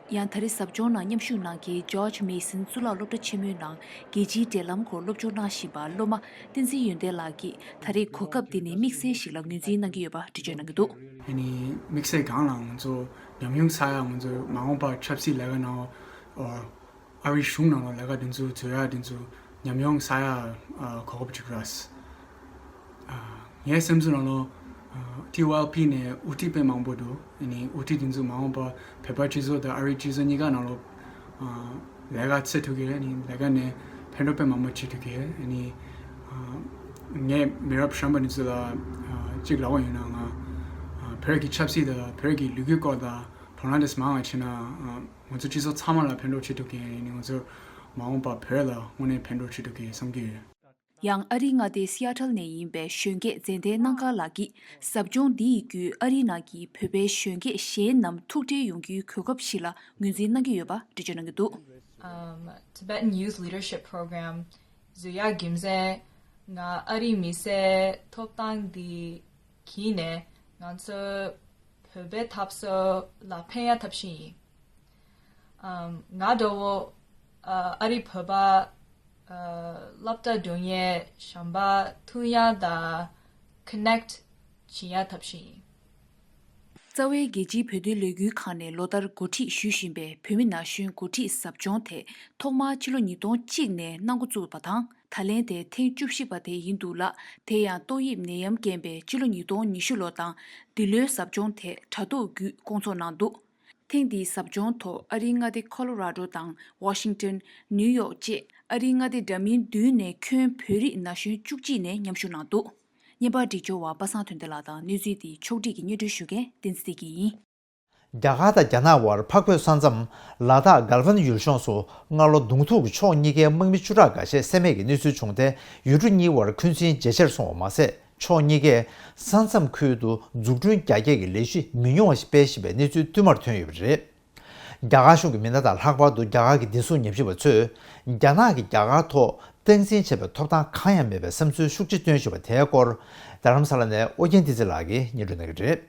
ཡང་ད་རེས་ཟབ་སྦྱོང་ནང་མཉམ་ཞུགས་གནང་མཁན་ཇོརྗ་མེ་སན་གཙུག་ལག་སློབ་གྲྭ་ཆེན་མོའི་ནང་རྒྱལ་སྤྱིའི་འབྲེལ་ལམ་སྐོར་སློབ་སྦྱོང་གནང་བཞིན་པ་སློབ་མ་བསྟན་འཛིན་ཡོན་ཏན་ལགས་ཀྱིས། ད་རེས་གོ་སྐབས་འདི་ནི་དམིགས་བསལ་ཞིག་ལ་ངོས་འཛིན་གནང་གི་ཡོད་པ་འགྲེལ་བརྗོད་གནང་གི་འདུག་ཨ་ནི་དམིགས་བསལ་སྒང་ལ་ང་ཚོ་ཉམས་མྱོང་བསགས་ཡག་ང་ཚོ་མ་འོངས་པར་ཆབ་སྲིད་ལས་ཀ་ནང་ཨ་རིའི་གཞུང་ནང་ལ་ལས་ཀ་འདི་ཚོ་བཟོ་ཡག་འདི་ཚོ་ཉམས་མྱོང་བསགས་ཡག་ཨ་གོ་སྐབས་ཅིག་རག་ཨ་ངའི་སེམས་ཚོར་ནང་ལོ་ཨ་ཊི་ཝའི་ཨེལ་པི་ནས་དབུ་ཁྲིད་དཔེ་མང་པོ་འདུག་ཨ་ནི་དབུ་ཁྲིད་འདི་ཚོ་མ་འོངས་པ་བོད་པ་སྤྱི་ཚོགས་དང་ཨ་རིའི་སྤྱི་ཚོགས་གཉིས་ཀ་ནང་ལོ་ཨ་ལས་ཀ་བྱེད་ཐུབ་ཀྱི་རེད། ཨ་ནི་ལས་ཀ་ནས་ཕན་ཐོགས་དཔེ་མང་པོ་བྱེད་ཐུབ་ཀྱི་རེད། ཨ་ནི་ཨ་ངས་མི་རབས་གཞོན་པ་འདི་ཚོ་ལ་ཨ་གཅིག་ལབ་པ་ཡིན་ན། ང་ཨ་བོད་ཀྱི་ཆབ་སྲིད་དང་བོད་ཀྱི་ལོ་རྒྱུས་སྐོར་དང་དོ་སྣང་དེ་ཚོ་མང་བ་བྱས་ན་ཨ་ང་ཚོ་སྤྱི་ཚོགས་ཚང་མ་ལ་ཕན་ཐོགས་བྱེད་ཐུབ་ཀྱི་རེད། ཨ་ནི་ང་ཚོ་མ་འོངས་པ་བོད་ལ་དངོས་གནས་ཕན་ཐོགས་བྱེད་ཐུབ་ཀྱི་རེད་བསམ་གྱི་ཡོད། ཡང་ཨ་རིའི་མངའ་སྡེ་སི་ཨ་ཊལ་ནས་ཡིན་པའི་གཞོན་སྐྱེས་ཛེ་ཏའེ་སྣང་དཀར་ལགས་ཀྱིས། ཟབ་སྦྱོང་འདི་ཡི་བརྒྱུད་ཨ་རིའི་ནང་གི་བོད་པའི་གཞོན་སྐྱེས་གཞན་རྣམས་ཐུགས་འབྲེལ་ཡོང་རྒྱུའི་གོ་སྐབས་ཤིག་ལ་ངོས་འཛིན་གནང་གི་ཡོད་པ་འགྲེལ་བརྗོད་གནང་གི་འདུག Um, Tibetan Youth Leadership Program བཟོ་ཡག་རྒྱུ་མཚན། ང་ཨ་རིའི་མི་སེར་ཐོབ་ཐང་འདི་གྱིས་ནས་ང་ཚོ་བོད་པའི་འཐབ་རྩོད་ལ་ཕན་ཡག་ཐབས་ཤེས་ཡིན། ཨམ། ང་འདྲ་བོ་ཨ་ཨ་རིའི་བོད་པ་ཨ་སློབ་གྲྭ་འགྲོ་མཁན་གཞན་པ་མཐུན་ཡག་དང་ཀོ་ནེག་བྱེད་ཡག་ཐབས་ཤེས་ཡིན། རྩ་བའི་རྒྱལ་སྤྱིའི་བོད་དོན་ལས་འགུལ་ཁང་ནས་ལོ་ལྟར་འགོ་ཁྲིད་ཞུ་བཞིན་པའི་བོད་མི་ན་གཞོན་འགོ་ཁྲིད་ཟབ་སྦྱོང་དེ་ཐོག་མར་ཕྱི་ལོ་ཉིས་སྟོང་གཅིག་ནས་གནང་འགོ་བཙུགས་པ་དང་། ད་ལན་དེ་ཐེངས་བཅུ་བཞི་པ་དེ་ཡིན་འདུག་ལ། དེ་ཡང་ཏོག་དབྱིབས་ནད་ཡམས་རྐྱེན་པས་ཕྱི་ལོ་ཉིས་སྟོང་ཉི་ཤུ་ལོ་དང་། འདི་ལོའི་ཟབ་སྦྱོང་དེ་དྲ་ཐོག་བརྒྱུད་སྐོང་ཚོགས་གནང་འདུག་ཐེངས་འདིའི་ཟབ་སྦྱོང་ཐོག་ཨ་རིའི་མངའ་སྡེ་ཁོ་ལོ་ར་ཌོ་དང་ཝ་ཤིང་ཏོན། ནིའུ་ཡོག་བཅས་ཨ་རིའི་མངའ་སྡེ་འདྲ་མིན་བདུན་ནས་ཁྱོན་བོད་རིགས་ན་གཞོན་བཅུ་གཅིག་ནས་མཉམ་ཞུགས་གནང་འདུག་བརྙན་པར་སྒྲིག་སྦྱོར་བ་པ་སངས་དོན་ལྡན་ལགས་དང་། གནས་ཚུལ་འདི་ཕྱོགས་སྒྲིག་གིས་སྙན་སྒྲོན་ཞུ་མཁན་བསྟན་འཛིན་བདེ་སྐྱིད་ཡིན། རྒྱ་གར་དང་རྒྱ་ནག་དབར་འཕགས་བོད་ས་མཚམས་ལ་དྭགས་གལ་ཝན་ཡུལ་ལྗོངས་སུ་སྔ་ལོ་གདོང་ཐུག་གི་ཕྱོགས་གཉིས་ཀའི་དམག་མི་བཅུ་ཕྲག་འགའ་ཤས་བསད་རྨས་ཀྱི་གནས་ཚུལ་བྱུང་སྟེ། ཡུལ་གྲུ་གཉིས་དབར་འཁོན་འཛིན་ཇེ་ཆེར་སོང་བ་མ་ཟད། ཕྱོགས་གཉིས་ཀས་ས་མཚམས་ཁུལ་དུ་འཛུགས་སྐྲུན་རྒྱ་སྐྱེད་ཀྱི་ལས་གཞི་མི་ཉུང་བ་ཞིག་སྤེལ་བཞིན་པའི་གནས་ཚུལ་བསྟུད་མར་ཐོན་ཡོད་པ་རེད། རྒྱ་གར་གཞུང་གི་མི་སྣ་དང་ལྷག་པར་དུ་རྒྱ་གར་གྱི་བདེ་སྲུང་ཉམས་ཞིབ་པ་ཚོས། རྒྱ་ནག་གིས་རྒྱ་གར་ཐོག་སྟངས་འཛིན་བྱེད་པའི་ཐོབ་ཐང་གང་ཡང་མེད་པའི་བསམ་ཚུལ་ཤུགས་ཆེ་བཏོན་བཞིན་པ་དེའི་སྐོར། རྡ་རམ་ས་ལ་ནས་ཨོ་རྒྱན་བསྟན་འཛིན་ལགས་ཀྱིས་སྙན་སྒྲོན་གནང་གི་རེད།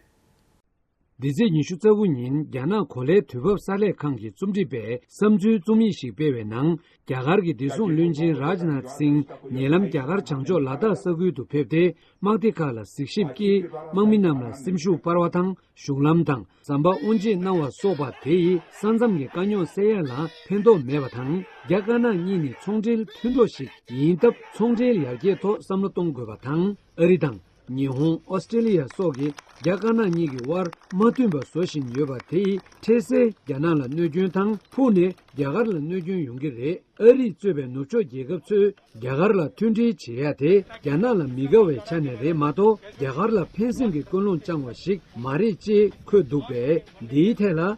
འདི་ཚེས་ཉི་ཤུ་རྩ་དགུ་ཉིན་རྒྱ་ནག་གོ་ལའི་དུས་བབ་གསར་ལས་ཁང་གི་རྩོམ་སྒྲིག་པས་བསམ་ཚུལ་རྩོམ་ཡིག་ཞིག་སྤེལ་བའི་ནང་། རྒྱ་གར་གྱི་བདེ་སྲུང་བློན་ཆེན་རཱཇ་ནཱཐ་སིང་ཉེ་ལམ་རྒྱ་གར་བྱང་ཕྱོགས་ལ་དྭགས་ས་ཁུལ་དུ་ཕེབས་ཏེ། དམག་སྡེ་ཁག་ལ་གཟིགས་ཞིབ་ཀྱིས་དམག་མི་རྣམས་ལ་སེམས་ཤུགས་སྤར་བ་དང་། གཞུང་ལམ་དང་ཟམ་པ་དབོན་འབྱེད་གནང་བ་སོགས་པ་དེ་ཡིས་ས་མཚམས་ཀྱི་དཀའ་རྙོག་སེལ་ཡ་ལ་ཕན་ཐོགས་མེད་པ་དང་། རྒྱ་དཀར་ནག་གཉིས་ནི་ཚོང་འབྲེལ་མཐུན་གྲོགས་ཤིག་ཡིན་སྟབས། ཚོང་འབྲེལ་ཡར་རྒྱས་ཐོག་བསམ་བློ་གཏོང་དགོས་པ་དང་། ཨ་རི་དང་། ཉི་ཧོང་། ཨོ་སི་ཀྲི་ལི་ཡ་སོགས་ཀྱིས་རྒྱ་དཀར་ནག་གཉིས་ཀྱི་དབར་མ་མཐུན་པ་བཟོ་བཞིན་ཡོད་པ་དེ་ཡིས། འཕྲལ་སེལ་རྒྱ་ནག་ལ་གནོད་སྐྱོན་དང་། ཕུགས་ནས་རྒྱ་གར་ལ་གནོད་སྐྱོན་ཡོང་གི་རེད། ཨ་རིས་གཙོས་པའི་ནུབ་ཕྱོགས་རྒྱལ་ཁབ་ཚོས་རྒྱ་གར་ལ་མཐུན་སྒྲིལ་བྱེད་ཡ་དེ་རྒྱ་ནག་ལ་མི་དགའ་བའི་ཆ་ནས་རེད་མ་གཏོགས། རྒྱ་གར་ལ་ཕན་སེམས་ཀྱི་ཀུན་སློང་བཅངས་པ་ཞིག་མ་རེད་ཅེས་འཁོད་འདུག་པས། འདིའི་ཐད་ལ།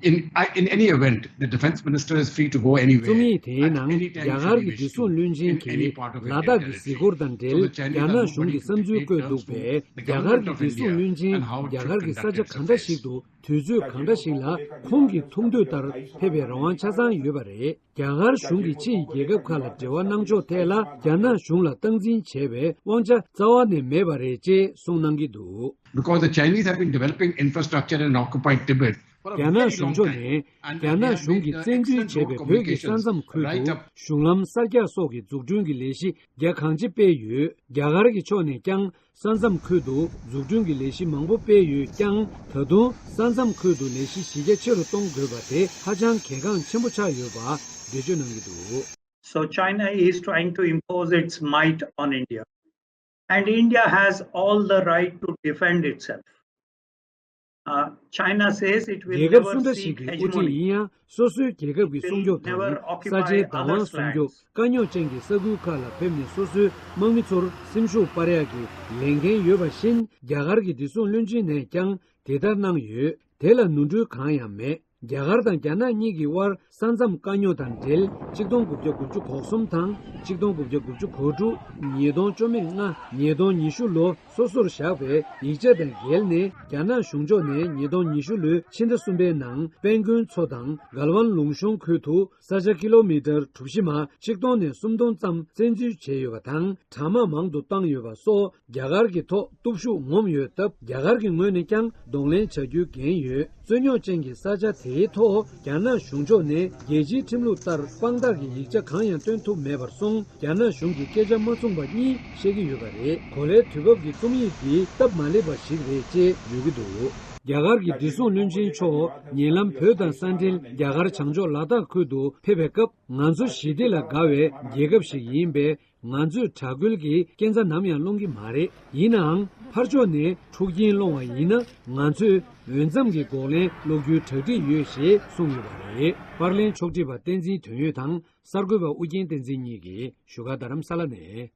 In, I- in any event, the defense minister is free to go anywhere རྩོམ་ཡིག་དེའི་at ནང་any time རྒྱ་གར་གྱི་བདེ་སྲུང་བློན་ཆེན་གྱིས་ལ་དྭགས་ཀྱི་གཟིགས་སྐོར་དང་འབྲེལ། རྒྱ་ནག་གཞུང་གི་བསམ་ཚུལ་བཀོད་འདུག་པས། རྒྱ་གར་གྱི་བདེ་སྲུང་བློན་ཆེན་རྒྱ་གར་གྱི་ས་ཆ་གང་འདྲ་ཞིག་ཏུ། དུས་ཚོད་གང་འདྲ་ཞིག་ལ་ཁོང་གི་ཐུགས་འདོད་ལྟར་ཕེབས་པའི་རང་དབང་ཆ་ཚང་ཡོད་པ་རེད། རྒྱ་གར་གཞུང་གིས་ཕྱི་ཡི་རྒྱལ་ཁབ་ཁག་ལ་འབྲེལ་བ་གནང་ཕྱོགས་ཐད་ལ། རྒྱ་ནག་གཞུང་ལ་སྟངས་འཛིན་བྱས་པའི་དབང་ཆ་རྩ་བ་ནས་མེད་པ་རེད་ཅེས་གསུངས་གནང་གི་འདུག Because the Chinese have been developing infrastructure in occupied Tibet རྒྱ་ནག་གཞུང་ཕྱོགས་ནས་རྒྱ་ནག་གཞུང་གིས་བཙན་འཛུལ་བྱས་པའི་བོད་ཀྱི་ས་མཚམས་ཁུལ་དུ་གཞུང་ལམ་གསར་རྒྱག་སོགས་ཀྱི་འཛུགས་སྐྲུན་གྱི་ལས་གཞི་རྒྱ་གང་ཆེ་སྤེལ་ཡོད། རྒྱ་གར་གྱི་ཕྱོགས་ནས་ཀྱང་། ས་མཚམས་ཁུལ་དུ་འཛུགས་སྐྲུན་གྱི་ལས་གཞི་མང་པོ་སྤེལ་ཡོད་ཀྱང་། ད་དུང་ས་མཚམས་ཁུལ་དུ་ལས་གཞི་གཞི་རྒྱ་ཆེ་རུ་གཏོང་དགོས་པ་དེ་ཧ་ཅང་གལ་འགངས་ཆེན་པོ་ཆགས་ཡོད་པ་འགྲེལ་བརྗོད་གནང་གི་འདུག So China is trying to impose its might on India, and India has all the right to defend itself. Uh, China says it will རྒྱལ་ཁབ་never སུ་འདྲ་ཞིག་seek གི་དབུ་ཁྲིད་hegemony. ཡིན་ཡང་། སོ་སོའི་རྒྱལ་ཁབ་ཀྱི་སྲུང་སྐྱོབ་དང་། ས་ཆའི་བདག་དབང་སྲུང་སྐྱོབ། དཀའ་རྙོག་ཅན་གྱི་ས་ཁུལ་ཁག་ལ་ཕེབས་ནས་སོ་སོའི་དམག་མི་ཚོར་སེམས་ཤུགས་སྤར་ཡག་གི་ལས་འགན་ཡོད་པ་བཞིན། རྒྱ་གར་གྱི་བདེ་སྲུང་བློན་ཆེན་ནས་ཀྱང་དེ་ལྟར་གནང་ཡོད། དེ་ལ་ནོར་འཁྲུལ་གང་ཡང་མེད། རྒྱ་གར་དང་རྒྱ་ནག་གཉིས་ཀྱི་དབར་ས་མཚམས་དཀའ་རྙོག་དང་འབྲེལ། ཆིག་སྟོང་དགུ་བརྒྱ་དགུ་བཅུ་གོ་གསུམ་དང་ཆིག་སྟོང་དགུ་བརྒྱ་དགུ་བཅུ་གོ་དྲུག་ཉིས་སྟོང་བཅོ་ལྔ། ཉིས་སྟོང་ཉི་ཤུ་ལོ། སོ་སོར་བཞག་པའི་ཡིག་ཆ་དང་འགལ་ནས། རྒྱ་ནག་གཞུང་ཕྱོགས་ནས་ཉིས་སྟོང་ཉི་ཤུ་ལོའི་ཕྱི་ཟླ་གསུམ་པའི་ནང་། དཔལ་མགོན་མཚོ་དང་གལ་ཝན་ལུང་གཤོང་ཁུལ་དུ་ས་ཆ་ཀི་ལོ་མི་ཊར་གྲུ་བཞི་མ་ཆིག་སྟོང་ནས་སུམ་སྟོང་ཙམ་བཙན་འཛུལ་བྱས་ཡོད་པ་དང་། དྲག་དམག་མང་དུ་བཏང་ཡོད་པ་སོགས་རྒྱ་གར་གྱི་ཐོག་སྟོབས་ཤུགས་ངོམ་ཡོད་སྟབས། རྒྱ་གར་གྱི་ངོས་ནས་ཀྱང་གདོང་ལེན་བྱ་རྒྱུའི་འགན་ཡོད། རྩོད་རྙོག་ཅན་གྱི་ས་ཆ་དེའི་ཐོག་རྒྱ་ནག་གཞུང་ཕྱོགས་ནས་རྒྱལ་སྤྱིའི་ཁྲིམས་ལུགས་ལྟར་དཔང་རྟགས་ཀྱི་ཡིག་ཆ་གང་ཡང་སྟོན་ཐུབ་མེད་པར་སོང་། རྒྱ་ནག་གཞུང་གིས་སྐད་ཆ་མ་མཚུངས་པ་གཉིས་བཤད་ཀྱི་ཡོད་པ་རེད། གོ་ལའི་དུས་བབ་ཀྱི་རྩོམ་ཡིག་འདི་སྟབས་མ་ལེགས་པ་ཞིག་རེད་ཅེས་བརྗོད་ཀྱི་འདུག་རྒྱ་གར་གྱི་བདེ་སྲུང་བློན་ཆེན་མཆོག་ཉེ་ལམ་བོད་དང་ས་འབྲེལ་རྒྱ་གར་བྱང་ཕྱོགས་ལ་དྭགས་ཁུལ་དུ་ཕེབས་པའི་སྐབས། ང་ཚོ་ཞི་བདེ་ལ་དགའ་བའི་རྒྱལ་ཁབ་ཞིག་ཡིན་པས། ང་ཚོས་དྲག་རྒོལ་གྱི་སྐས་འཛེག་ནམ་ཡང་སློང་གི་མ་རེད། ཡིན་ནའང་། ཕར་ཕྱོགས་ནས་འཁྲུག་རྐྱེན་སློང་བ་ཡིན་ན། ང་ཚོས་འོས་འཚམ་གྱི་འགོག་ལན་སློག་རྒྱུའི་གྲ་སྒྲིག་ཡོད་ཞེས་གསུངས་ཡོད་པ་རེད། པར་ལེན་ཕྱོགས་སྒྲིག་པ་བསྟན་འཛིན་དོན་ཡོད་དང་། གསར་འགོད་པ་ཨུ་རྒྱན་བསྟན་འཛིན་གཉིས་ཀྱིས་བཞུགས་སྒར་རྡ་རམ་ས་ལ་ནས།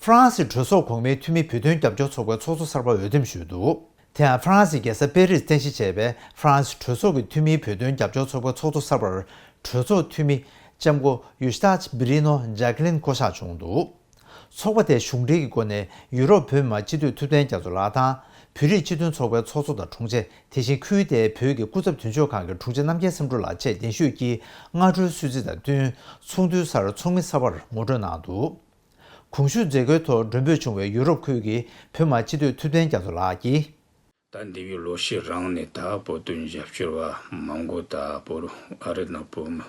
ཧྥ་རན་སིའི་གྲོས་ཚོགས་གོང་མའི་འཐུས་མི་བོད་དོན་རྒྱབ་སྐྱོར་ཚོགས་པའི་ཚོགས་གཙོ་གསར་པ་འོས་འདེམས་ཞུས་འདུག་དེ་ཡང་ཧྥ་རན་སིའི་རྒྱལ་ས་པེ་རིས་རྟེན་གཞི་བྱས་པའི་ཧྥ་རན་སི་གྲོས་ཚོགས་ཀྱི་འཐུས་མིའི་བོད་དོན་རྒྱབ་སྐྱོར་ཚོགས་པའི་ཚོགས་གཙོ་གསར་པར་གྲོས་ཚོགས་འཐུས་མི་ལྕམ་སྐུ་ཡུ་ཤི་ཏཱ་ཅི་བི་རི་ནོ་ཇཱ་ཀི་ལིན་བསྐོ་གཞག་བྱུང་འདུག་ཚོགས་པ་དེས་གཞུང་འབྲེལ་གྱི་སྒོ་ནས་ཡུ་རོབ་བོད་མི་མང་སྤྱི་འཐུས་ཐུབ་བསྟན་རྒྱ་མཚོ་ལགས་དང་། བོད་རིགས་སྤྱི་མཐུན་ཚོགས་པའི་ཚོགས་གཙོ་དང་དྲུང་ཆེ། དེ་བཞིན་ཁུལ་དེའི་བོད་ཀྱི་སྐུ་ཚབ་དོན་གཅོད་ཁང་གི་དྲུང་ཆེ་རྣམ་རྒྱལ་བསམ་གྲུབ་ལགས་བཅས་གདན་ཞུས་ཀྱིས་སྔ་དྲོའི་གསོལ་ཚིགས་དང་བསྟུན། ཚོགས་འདུའི་སར་ཚོགས་མི་གསར་པར་ངོ་སྤྲོད་གནང་འདུག་གོང་ཞུས་མཛད་སྒོའི་ཐོག་མགྲོན་འབོད་བྱུང་བའི་ཡུ་རོབ་ཁུལ་གྱི་བོད་མི་མང་སྤྱི་འཐུས་ཐུབ་བསྟན་རྒྱ་མཚོ་ལགས་ཀྱིས། ད་འདས་པའི་ལོ་ཤས་རིང་ནས་ད་བོད་དོན་རྒྱབ་སྐྱོར་བ་མང་པོ་ད་བོད་ཨ་རི་ནང་བོད་མི་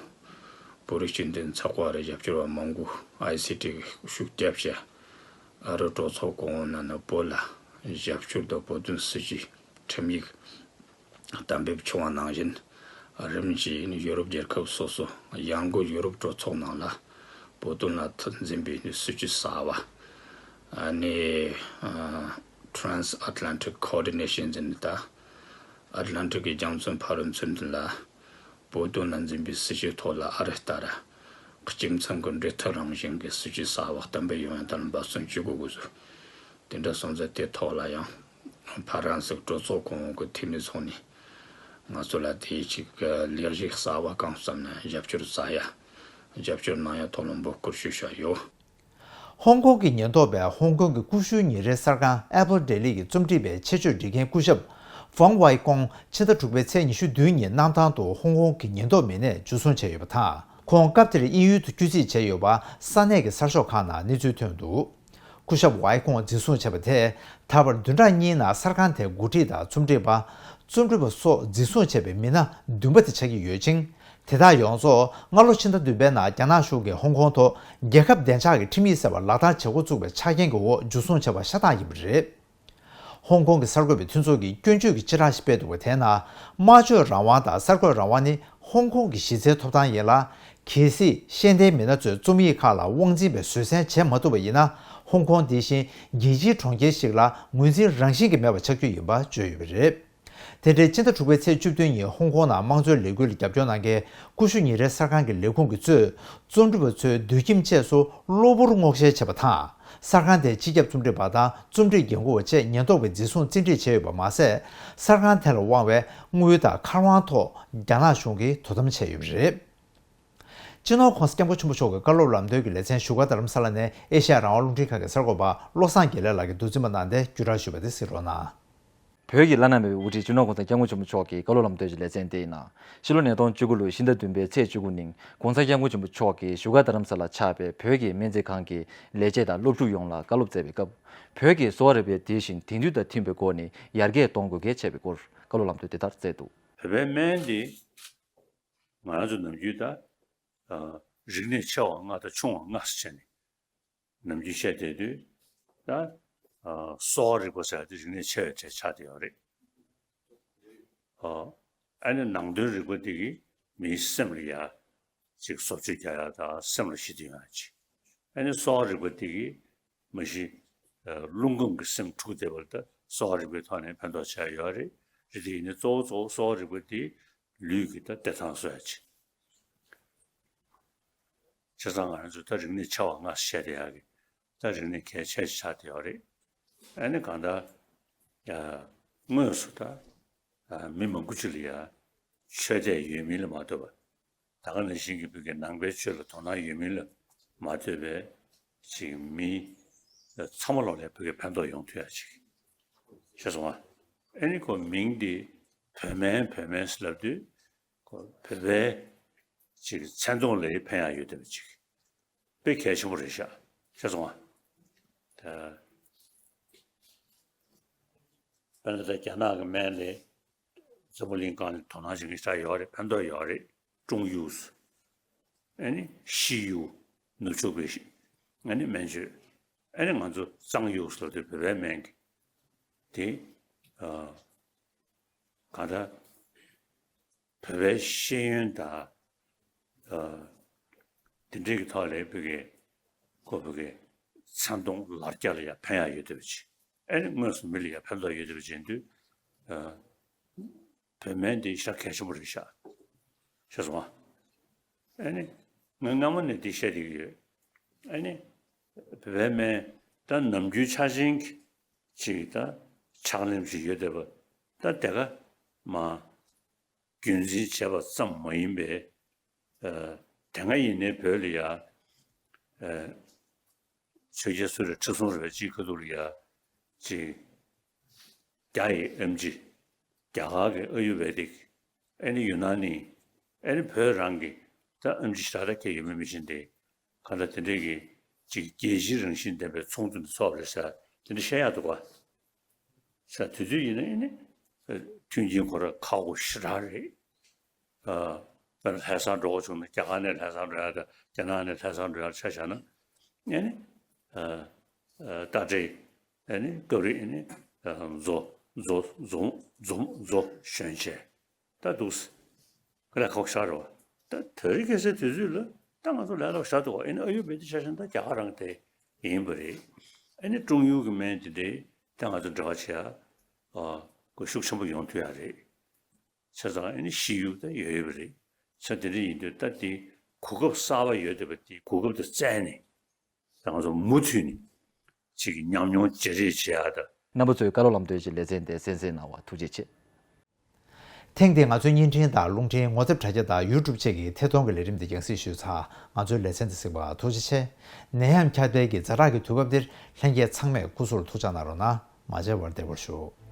བོད་རིགས་སྤྱི་མཐུན་ཚོགས་པ་རེད། རྒྱབ་སྐྱོར་བ་མང་པོ་ཨའི་སི་ཊི་གི་ཤུགས་རྒྱབ་བྱས་ཨ་རི་གྲོས་ཚོགས་གོང་འོག་ནང་ནས་བོད་ལ་རྒྱབ་སྐྱོར་དང་བོད་དོན་སྲིད་བྱུས་ཁྲིམས་ཡིག་གཏན་འབེབས་བྱུང་བ་ནང་བཞིན། རིམ་གྱིས་ཡུ་རོབ་རྒྱལ་ཁབ་སོ་སོ་ཡང་སྒོས་ཡུ་རོབ་གྲོས་ཚོགས་ནང་ལ་བོད་དོན་ལ་མཐུན་འཛིན་པའི་སྲིད་བྱུས་གསར་བ། ཨ་ནི་ཨ་Transatlantic Coordination ཟེར་ནས་ད་ཨ་ཏི་ལན་ཊིག་གི་རྒྱ་མཚོའི་ཕ་རོལ་ཚུར་འདུ་ལ་བོད་དོན་ལ་འཛིན་པའི་སྲིད་བྱུས་ཐོག་ལ་ཨ་རི་ལྟར་གཅིག་མཚུངས་ཀྱི་འབྲེལ་མཐུད་རང་བཞིན་གྱི་སྲིད་བྱུས་གསར་བ་གཏན་འབེབས་ཡོང་ཡ་དང་འབད་བརྩོན་བྱེད་དགོས་དགོས་ཚུལ། དེ་འདྲ་སོང་ཙང་དེ་ཐོག་ལ་ཡང་ཧྥ་རན་སིའི་གྲོས་ཚོགས་གོང་འོག་གི་འཐུས་མི་ཚོ་ནས་ང་ཚོ་ལ་དེའི་ཆེད་ཀྱི་ལས་གཞི་གསར་བ་གང་བརྩམས་ནས་རྒྱབ་སྐྱོར་བྱ་ཡ། རྒྱབ་སྐྱོར་གནང་ཡ་ཐོག་ལ་འབོད་སྐུལ་ཞུ་བཞིན་ཡོད། ཧོང་ཀོང་གི་ཉེན་རྟོག་པས་ཧོང་ཀོང་གི་ཀུ་ཤུའི་ཉིན་རེའི་གསར་ཁང་Apple Daily གི་རྩོམ་སྒྲིག་པའི་ཆེད་སྤྱོད་སྒྲིག་མཁན་སྐུ་ཞབས་Wang Wai་ཀོང་ཕྱི་ཟླ་དྲུག་པའི་ཚེས་ཉི་ཤུ་བདུན་ཉིན་གནམ་ཐང་དུ་ཧོང་ཀོང་གི་ཉེན་རྟོག་མི་སྣས་འཇུ་བཟུང་བྱས་ཡོད་པ་དང་། ཁོང་སྐབས་དེར་དབྱིན་ཡུལ་དུ་སྐྱོད་རྩིས་བྱས་ཡོད་པ་ས་གནས་ཀྱི་གསར་ཤོག་ཁག་ནང་གནས་ཚུལ་ཐོན་འདུག་སྐུ་ཞབས་ཝའི་ཁོང་འཛིན་བཟུང་བྱས་པ་དེས་ད་བར་བདུན་ཕྲག་གཉིས་ནང་གསར་ཁང་དེའི་འགོ་ཁྲིད་དང་རྩོམ་སྒྲིག་པ། རྩོམ་སྒྲིག་པ་སོགས་འཛིན་བཟུང་བྱས་པའི་མི་སྣ་བདུན་པ་དེ་ཆགས་ཀྱི་ཡོད་ཅིང་། དེ་དག་ཡོངས་རྫོགས་སྔ་ལོ་ཕྱི་ཟླ་བདུན་པའི་ནང་རྒྱ་ནག་གཞུང་གིས་ཧོང་ཀོང་ཐོག་རྒྱལ་ཁབ་བདེ་འཇགས་ཀྱི་ཁྲིམས་ཡིག་ཟེར་བ་ལག་བསྟར་བྱེད་འགོ་བཙུགས་པའི་ཆ་རྐྱེན་གྱི་འོག་འཇུ་བཟུང་བྱས་པ་ཤ་སྟག་ཡིན་པ་རེད། ཧོང་ཀོང་གི་གསར་འགོད་པའི་མཐུན་ཚོགས་ཀྱིས་སྐྱོན་བརྗོད་ཀྱི་སྤྱི་བསྒྲགས་ཤིག་སྤེལ་འདུག་པ་དེའི་ནང་། སྨྲ་བརྗོད་རང་དབང་དང་གསར་འགོད་རང་དབང་ནི་ཧོང་ཀོང་གི་གཞི་རྩའི་ཐོབ་ཐང་ཡིན་ལ། གལ་སྲིད་ཤེས་ལྡན་མི་སྣ་ཚོས་རྩོམ་ཡིག་ཁག་ལ་དབང་འཛིན་པའི་བཟོད་བསྲན་བྱེད་མ་ཐུབ་པ་ཡིན་ན། ཧོང་ཀོང་འདི་བཞིན་རྒྱལ་སྤྱིའི་གྲོང་ཁྱེར་ཞིག་ལ་ངོས་འཛིན་རང་བཞིན་གྱིས་མེད་པ་ཆགས་རྒྱུ་ཡིན་པ་བརྗོད་ཡོད་པ་རེད། དེ་འབྲེལ་སྤྱི་ཟླ་དྲུག་པའི་ཚེས་བཅུ་བདུན་ཉིན་ཧོང་ཀོང་ནང་དམངས་གཙོའི་ལས་འགུལ་ལ་རྒྱབ་སྐྱོར་གནང་མཁན་ཀུ་ཤུ་ཉིན་རེའི་གསར་ཁང་གི་ལས་ཁུངས་ཀྱིས་གཙོས་རྩོམ་སྒྲིག་པ་ཚོའི་སྡོད་ཁྱིམ་བཅས་སུ་གློ་བུར་སྔོག་བཤེར་བྱས་པ་དང་། གསར་ཁང་དེའི་སྤྱི་ཁྱབ་རྩོམ་སྒྲིག་པ་དང་རྩོམ་སྒྲིག་འགན་འཁུར་བ་བཅས་ཉེན་རྟོག་པས་འཛིན་བཟུང་བཙན་ཁྲིད་བྱས་ཡོད་པ་མ་ཟད། གསར་ཁང་དེ་ལ་དབང་བའི་དངུལ་དང་མཁར་དབང་ཐོག་རྒྱ་ནག་གཞུང་གིས་དོ་དམ་བྱས་ཡོད་པ་རེད། སྤྱི་ནོར་༸གོང་ས་༸སྐྱབས་མགོན་ཆེན་པོ་མཆོག་གི་བཀའ་སློབ་ལམ་སྟོན་གྱི་ལེ་ཚན་བཞུགས་སྒར་རྡ་རམ་ས་ལ་ནས་ཨེ་ཤ་ཡ་རང་དབང་རླུང་འཕྲིན་ཁང་གི་གསར་འགོད་པ་བློ་བཟང་དགེ་ལེགས་ལགས་ཀྱིས་མདོ་འཛིན་པ་གནང་སྟེ་བརྒྱུད་བསྒྲགས་ཞུས་པ་དེ་གཟིགས་རོགས་གནང་། བོད་ཀྱི་བླ་ན་མེད་པའི་དབུ་ཁྲིད་སྤྱི་ནོར་༸གོང་ས་༸སྐྱབས་མགོན་ཆེན་པོ་མཆོག་གི་བཀའ་སློབ་ལམ་སྟོན་གྱི་ལེ་ཚན་དེ་ཡིན་ན། ཕྱི་ལོ་ཉིས་སྟོང་བཅུ་དགུ་ལོའི་ཕྱི་ཟླ་བདུན་པའི་ཚེས་བཅུ་དགུ་ཉིན་༸གོང་ས་༸སྐྱབས་མགོན་ཆེན་པོ་མཆོག་གིས་བཞུགས་སྒར་རྡ་རམ་ས་ལར་ཆགས་པའི་བོད་ཀྱི་སྨན་རྩིས་ཁང་གི་ལས་བྱེད་དང་སློབ་ཕྲུག་ཡོངས་ལ་བཀའ་སློབ་སྩལ་བའི་སྐབས། བོད་ཀྱིས་གསོ་བ་རིག་པའི་དེ་བཞིན་དེང་དུས་དང་མཐུན་པའི་སྒོ་ནས་ཡར་རྒྱས་གཏོང་དགོས་གལ་ཆེ་བའི་སྐོར་བཀའ་སློབ་ལམ་སྟོན་དེ་ལྟར་སྩལ་འདུག། བོད་པའི་སྨན་འདི་ང་རང་ཚོ་ནམ་རྒྱུན་ད་རིག་གནས་ཆེ་བ་ལྔ་དང་ཆུང་བ་ལྔ་ཟེར་བྱས་ནས། ནམ་རྒྱུན་བཤད་བསྡད་དུས་ད་གསོ་བ་རིག་པ་ཟེར་ཡ་དེ་རིག་གནས་ཆེ་བའི་གྲས་ཆགས་བསྡད་ཡོད་རེད། ཨ་ནི་ནང་དོན་རིག་པ་དེ་གིས་མིའི་སེམས་ལ་ཡ་ཅིག་བཟོ་བཅོས་རྒྱག་ཡ་དང་སེམས་ལ་ཞི་བདེ་ཡོང་ཡ་ཅིག། ཨ་ནི་གསོ་བ་རིག་པ་དེ་གིས་མ་གཞི་རླུང་ཁམས་ཀྱི་སེམས་འཁྲུགས་བསྡད་པ་ལ་ད་གསོ་བ་རིག་པའི་ཐོག་ནས་ཕན་ཐོགས་ཆགས་ཡོད་རེད། རེད་དེ་ཡིན་ནའི་གཙོ་བོ་གཙོ་བོ་གསོ་བ་རིག་པ་དེ་ལུས་ཀྱི་ད་བདེ་ཐང་གསོ་ཡ་ཅིག། བྱས་ཙང་ང་རང་ཚོ་ད་རིག་གནས་ཆེ་བ་ལྔ་བཤད་བསྡད་ཡག་གི་ད་རིག་གནས་གལ་ཆེ་ཆགས་བསྡད་ཡོད་རེད། ཨ་ནི་གང་ལྟར་ཡ་དངོས་སུ་ད་མི་མང་པོ་ཅིག་ལ་ཡ་ཆོས་དད་ཡོད་མིན་ལ་མ་ལྟོས་པར་ད་ག་ནང་བཞིན་གྱི་བོད་ཀྱི་ནང་པའི་ཆོས་ལ་དོ་སྣང་ཡོད་མིན་ལ་མ་ལྟོས་པའི་ཅིག་མི་ཚང་མ་ལོག་ལ་བོད་ཀྱི་ཕན་ཐོགས་ཡོང་ཐུབ་ཡ་ཅིག་བྱས་སོང་ང་། ཨ་ནི་ཁོ་མིང་འདི་བོད་སྨན་བོད་སྨན་ཟེར་ལབ་དུས་ཁོ་བོད་པའི་ཅིག་མཚན་མཐོང་ལ་ཕན་ཡག་ཡོད་བསྡད་པ་ཅིག་དཔེ་གལ་ཆེན་པོ་རེད་ཤག་བྱས་སོང་ང་། ད་དཔེར་ན་ད་རྒྱ་ནག་གི་སྨན་ལས་འཛམ་བུ་གླིང་སྒང་ལ་དོ་སྣང་བྱེད་མཁན་ཞེ་དྲག་ཡོད་རེད། ཕན་ཐོགས་ཡོད་རེད། ཀྲུང་ཡུས། ཨ་ནི་ཤི་ཡུས། ནུབ་ཕྱོགས་པའི་ཤི། ཨ་ནི་སྨན་བཅོས། ཨ་ནི་ང་ཚོ་གཙང་ཡུས་ལབ་དུས་བོད་པའི་སྨན་གྱི་དེ་ཨ། གང་ལྟར་བོད་པའི་ཤེས་ཡོན་དང་ཨ། དེ་འདྲའི་གི་ཐོག་ལ་བོད་ཀྱི་ཁོ་བོད་ཀྱི་མཚན་མཐོང་ལ་རྒྱ་ལ་ཡ་ཕན་ཡག་ཡོད་བསྡད་པ་ཅིག། ཨ་ནི་དངོས་སུ་མི་ལ་ཡ་ཕན་ཐོགས་ཡོད་བསྡད་པ་ཅིག་ཡིན་དུས་ཨ། བོད་སྨན་འདི་ཤ་གལ་ཆེན་པོ་རེད་ཤག་བྱས་སོང་ང་། ཨ་ནི་ང་སྔ་མོ་ནས་འདི་བཤད་བསྡད་ཀྱི་ཡོད། ཨ་ནི་བོད་པའི་སྨན་ད་ནམ་རྒྱུན་ཆ་ཆེན་གྱི་ཅིག་ད་ཕྱག་ལེན་ཞིག་ཡོད་བསྡད་པ་ད་དེ་ག་མ་རྒྱུན་འཛིན་བྱས་པ་ཙམ་མ་ཡིན་པའི་ཨ། དེ་སྔ་ཡིན་ནའི་བོད་ལ་ཡ་ཨ། ཆོས་རྒྱལ་སུ་རེད་ཁྲི་སྲོང་རེད་པ་ཅིག་ཁ་ཐུག་ལ་ཡ་ཅིག་རྒྱ་ཡི་ཨེམ་ཆི། རྒྱ་གར་གྱི་ཨ་ཡུར་བེ་དིག། ཨ་ནི་ཡུ་ན་ནི། ཨ་ནི་བོད་རང་གི་ད་ཨེམ་ཆི་ཞེ་དྲག་ད་གལ་ཡོད་མེད་མི་ཤེས་ཏེ། གང་ལྟར་དེ་འདྲའི་གི་ཅིག་རྒྱལ་སྤྱིའི་རང་བཞིན་ལྡན་པའི་ཚོགས་འདུ་འདི་ཚོགས་པ་རེད་ཟེར་དེ་འདྲ་བཤད་ཡག་འདུག་ག། ས་དེ་དུས་ཡིན་ན་ཨ་ནི་མཐུན་རྐྱེན་ཁོ་རང་ཁག་པོ་ཞེ་དྲག་རེད། ཨ། དཔེར་ན་ལྷ་སར་འགྲོ་དགོས་བྱུང་ན་རྒྱ་གར་ནས་ལྷ་སར་འགྲོ་ཡག་དང་རྒྱ་ནག་ནས་ལྷ་སར་འགྲོ་ཡག་ཆ་བཞག་ན་ཨ་ནི་ཨ། ཨ། རྟ་དྲེལ། ཨ་ནི་སྐབས་རེ་ཨ་ནི་མཛོ་མཛོ་མཛོ་མཛོ་མཛོ་ཞོན་བྱས་ད་འདུག་སེ། ཀ་ལ་ཁོག་ཤར་རོ། ད་དེ་རིང་ཁ་སང་དུས་ཚོད་ལ་ད་ང་ཚོ་ལས་སླ་པོ་ཞེ་དྲག་འདུག་ཨ་ནི་ཨ་ཡུར་བེ་དི་ཆ་བཞག་ན་ད་རྒྱ་གར་རང་དེ་ཡིན་པ་རེད། ཨ་ནི་ཀྲུང་ཡུལ་གྱི་སྨན་དེ་འདྲའི་ད་ང་ཚོ་འབྲེལ་བ་བྱེད་ཡག་ཨ། གོ་ཤུགས་ཆེན་པོ་ཡོང་ཐུབ་ཡག་རེད། བྱས་ཙང་ཨ་ནི་ཤི་ཡུལ་ད་ཡོད་ཡོད་པ་རེད། ས་དེ་འདྲ་ཡིན་དུས་ད་དེ་གོ་སྐབས་གསར་པ་ཡོད་བསྡད་པ་དེ་གོ་སྐབས་དེ་བཙལ་ནས་ད་ང་ཚོ་མུ་མཐུད་ནས་ཅིག་ཉམས་མྱོང་བརྗེ་རེས་བྱེད་ཡག་དང་། རྣམ་པ་ཚོས་བཀའ་སློབ་ལམ་སྟོན་གྱི་ལེ་ཚན་དེ་གསན་གཟིགས་གནང་བར་ཐུགས་རྗེ་ཆེ། ཐེངས་འདིའི་ང་ཚོའི་བརྙན་འཕྲིན་དང་རླུང་འཕྲིན་ངོ་དེབ་དྲ་རྒྱ་དང་ཡུ་ཊུབ་བཅས་ཀྱི་ཐད་གཏོང་གི་ལས་རིམ་འདི་རྒྱང་སྲིང་ཞུས་ཚར། ང་ཚོའི་ལེ་ཚན་འདི་གཟིགས་པར་ཐུགས་རྗེ་ཆེ། ནད་ཡམས་ཁྱབ་གདལ་གྱི་ཛ་དྲག་གི་དུས་སྐབས་འདིར་ལྷན་རྒྱས་ཚང་མས་སྐུ་གཟུགས་ལ་ཐུགས་ཅག་གནང་རོགས་གནང་། མ་མཇལ་བར་བདེ་བར་བཞུགས།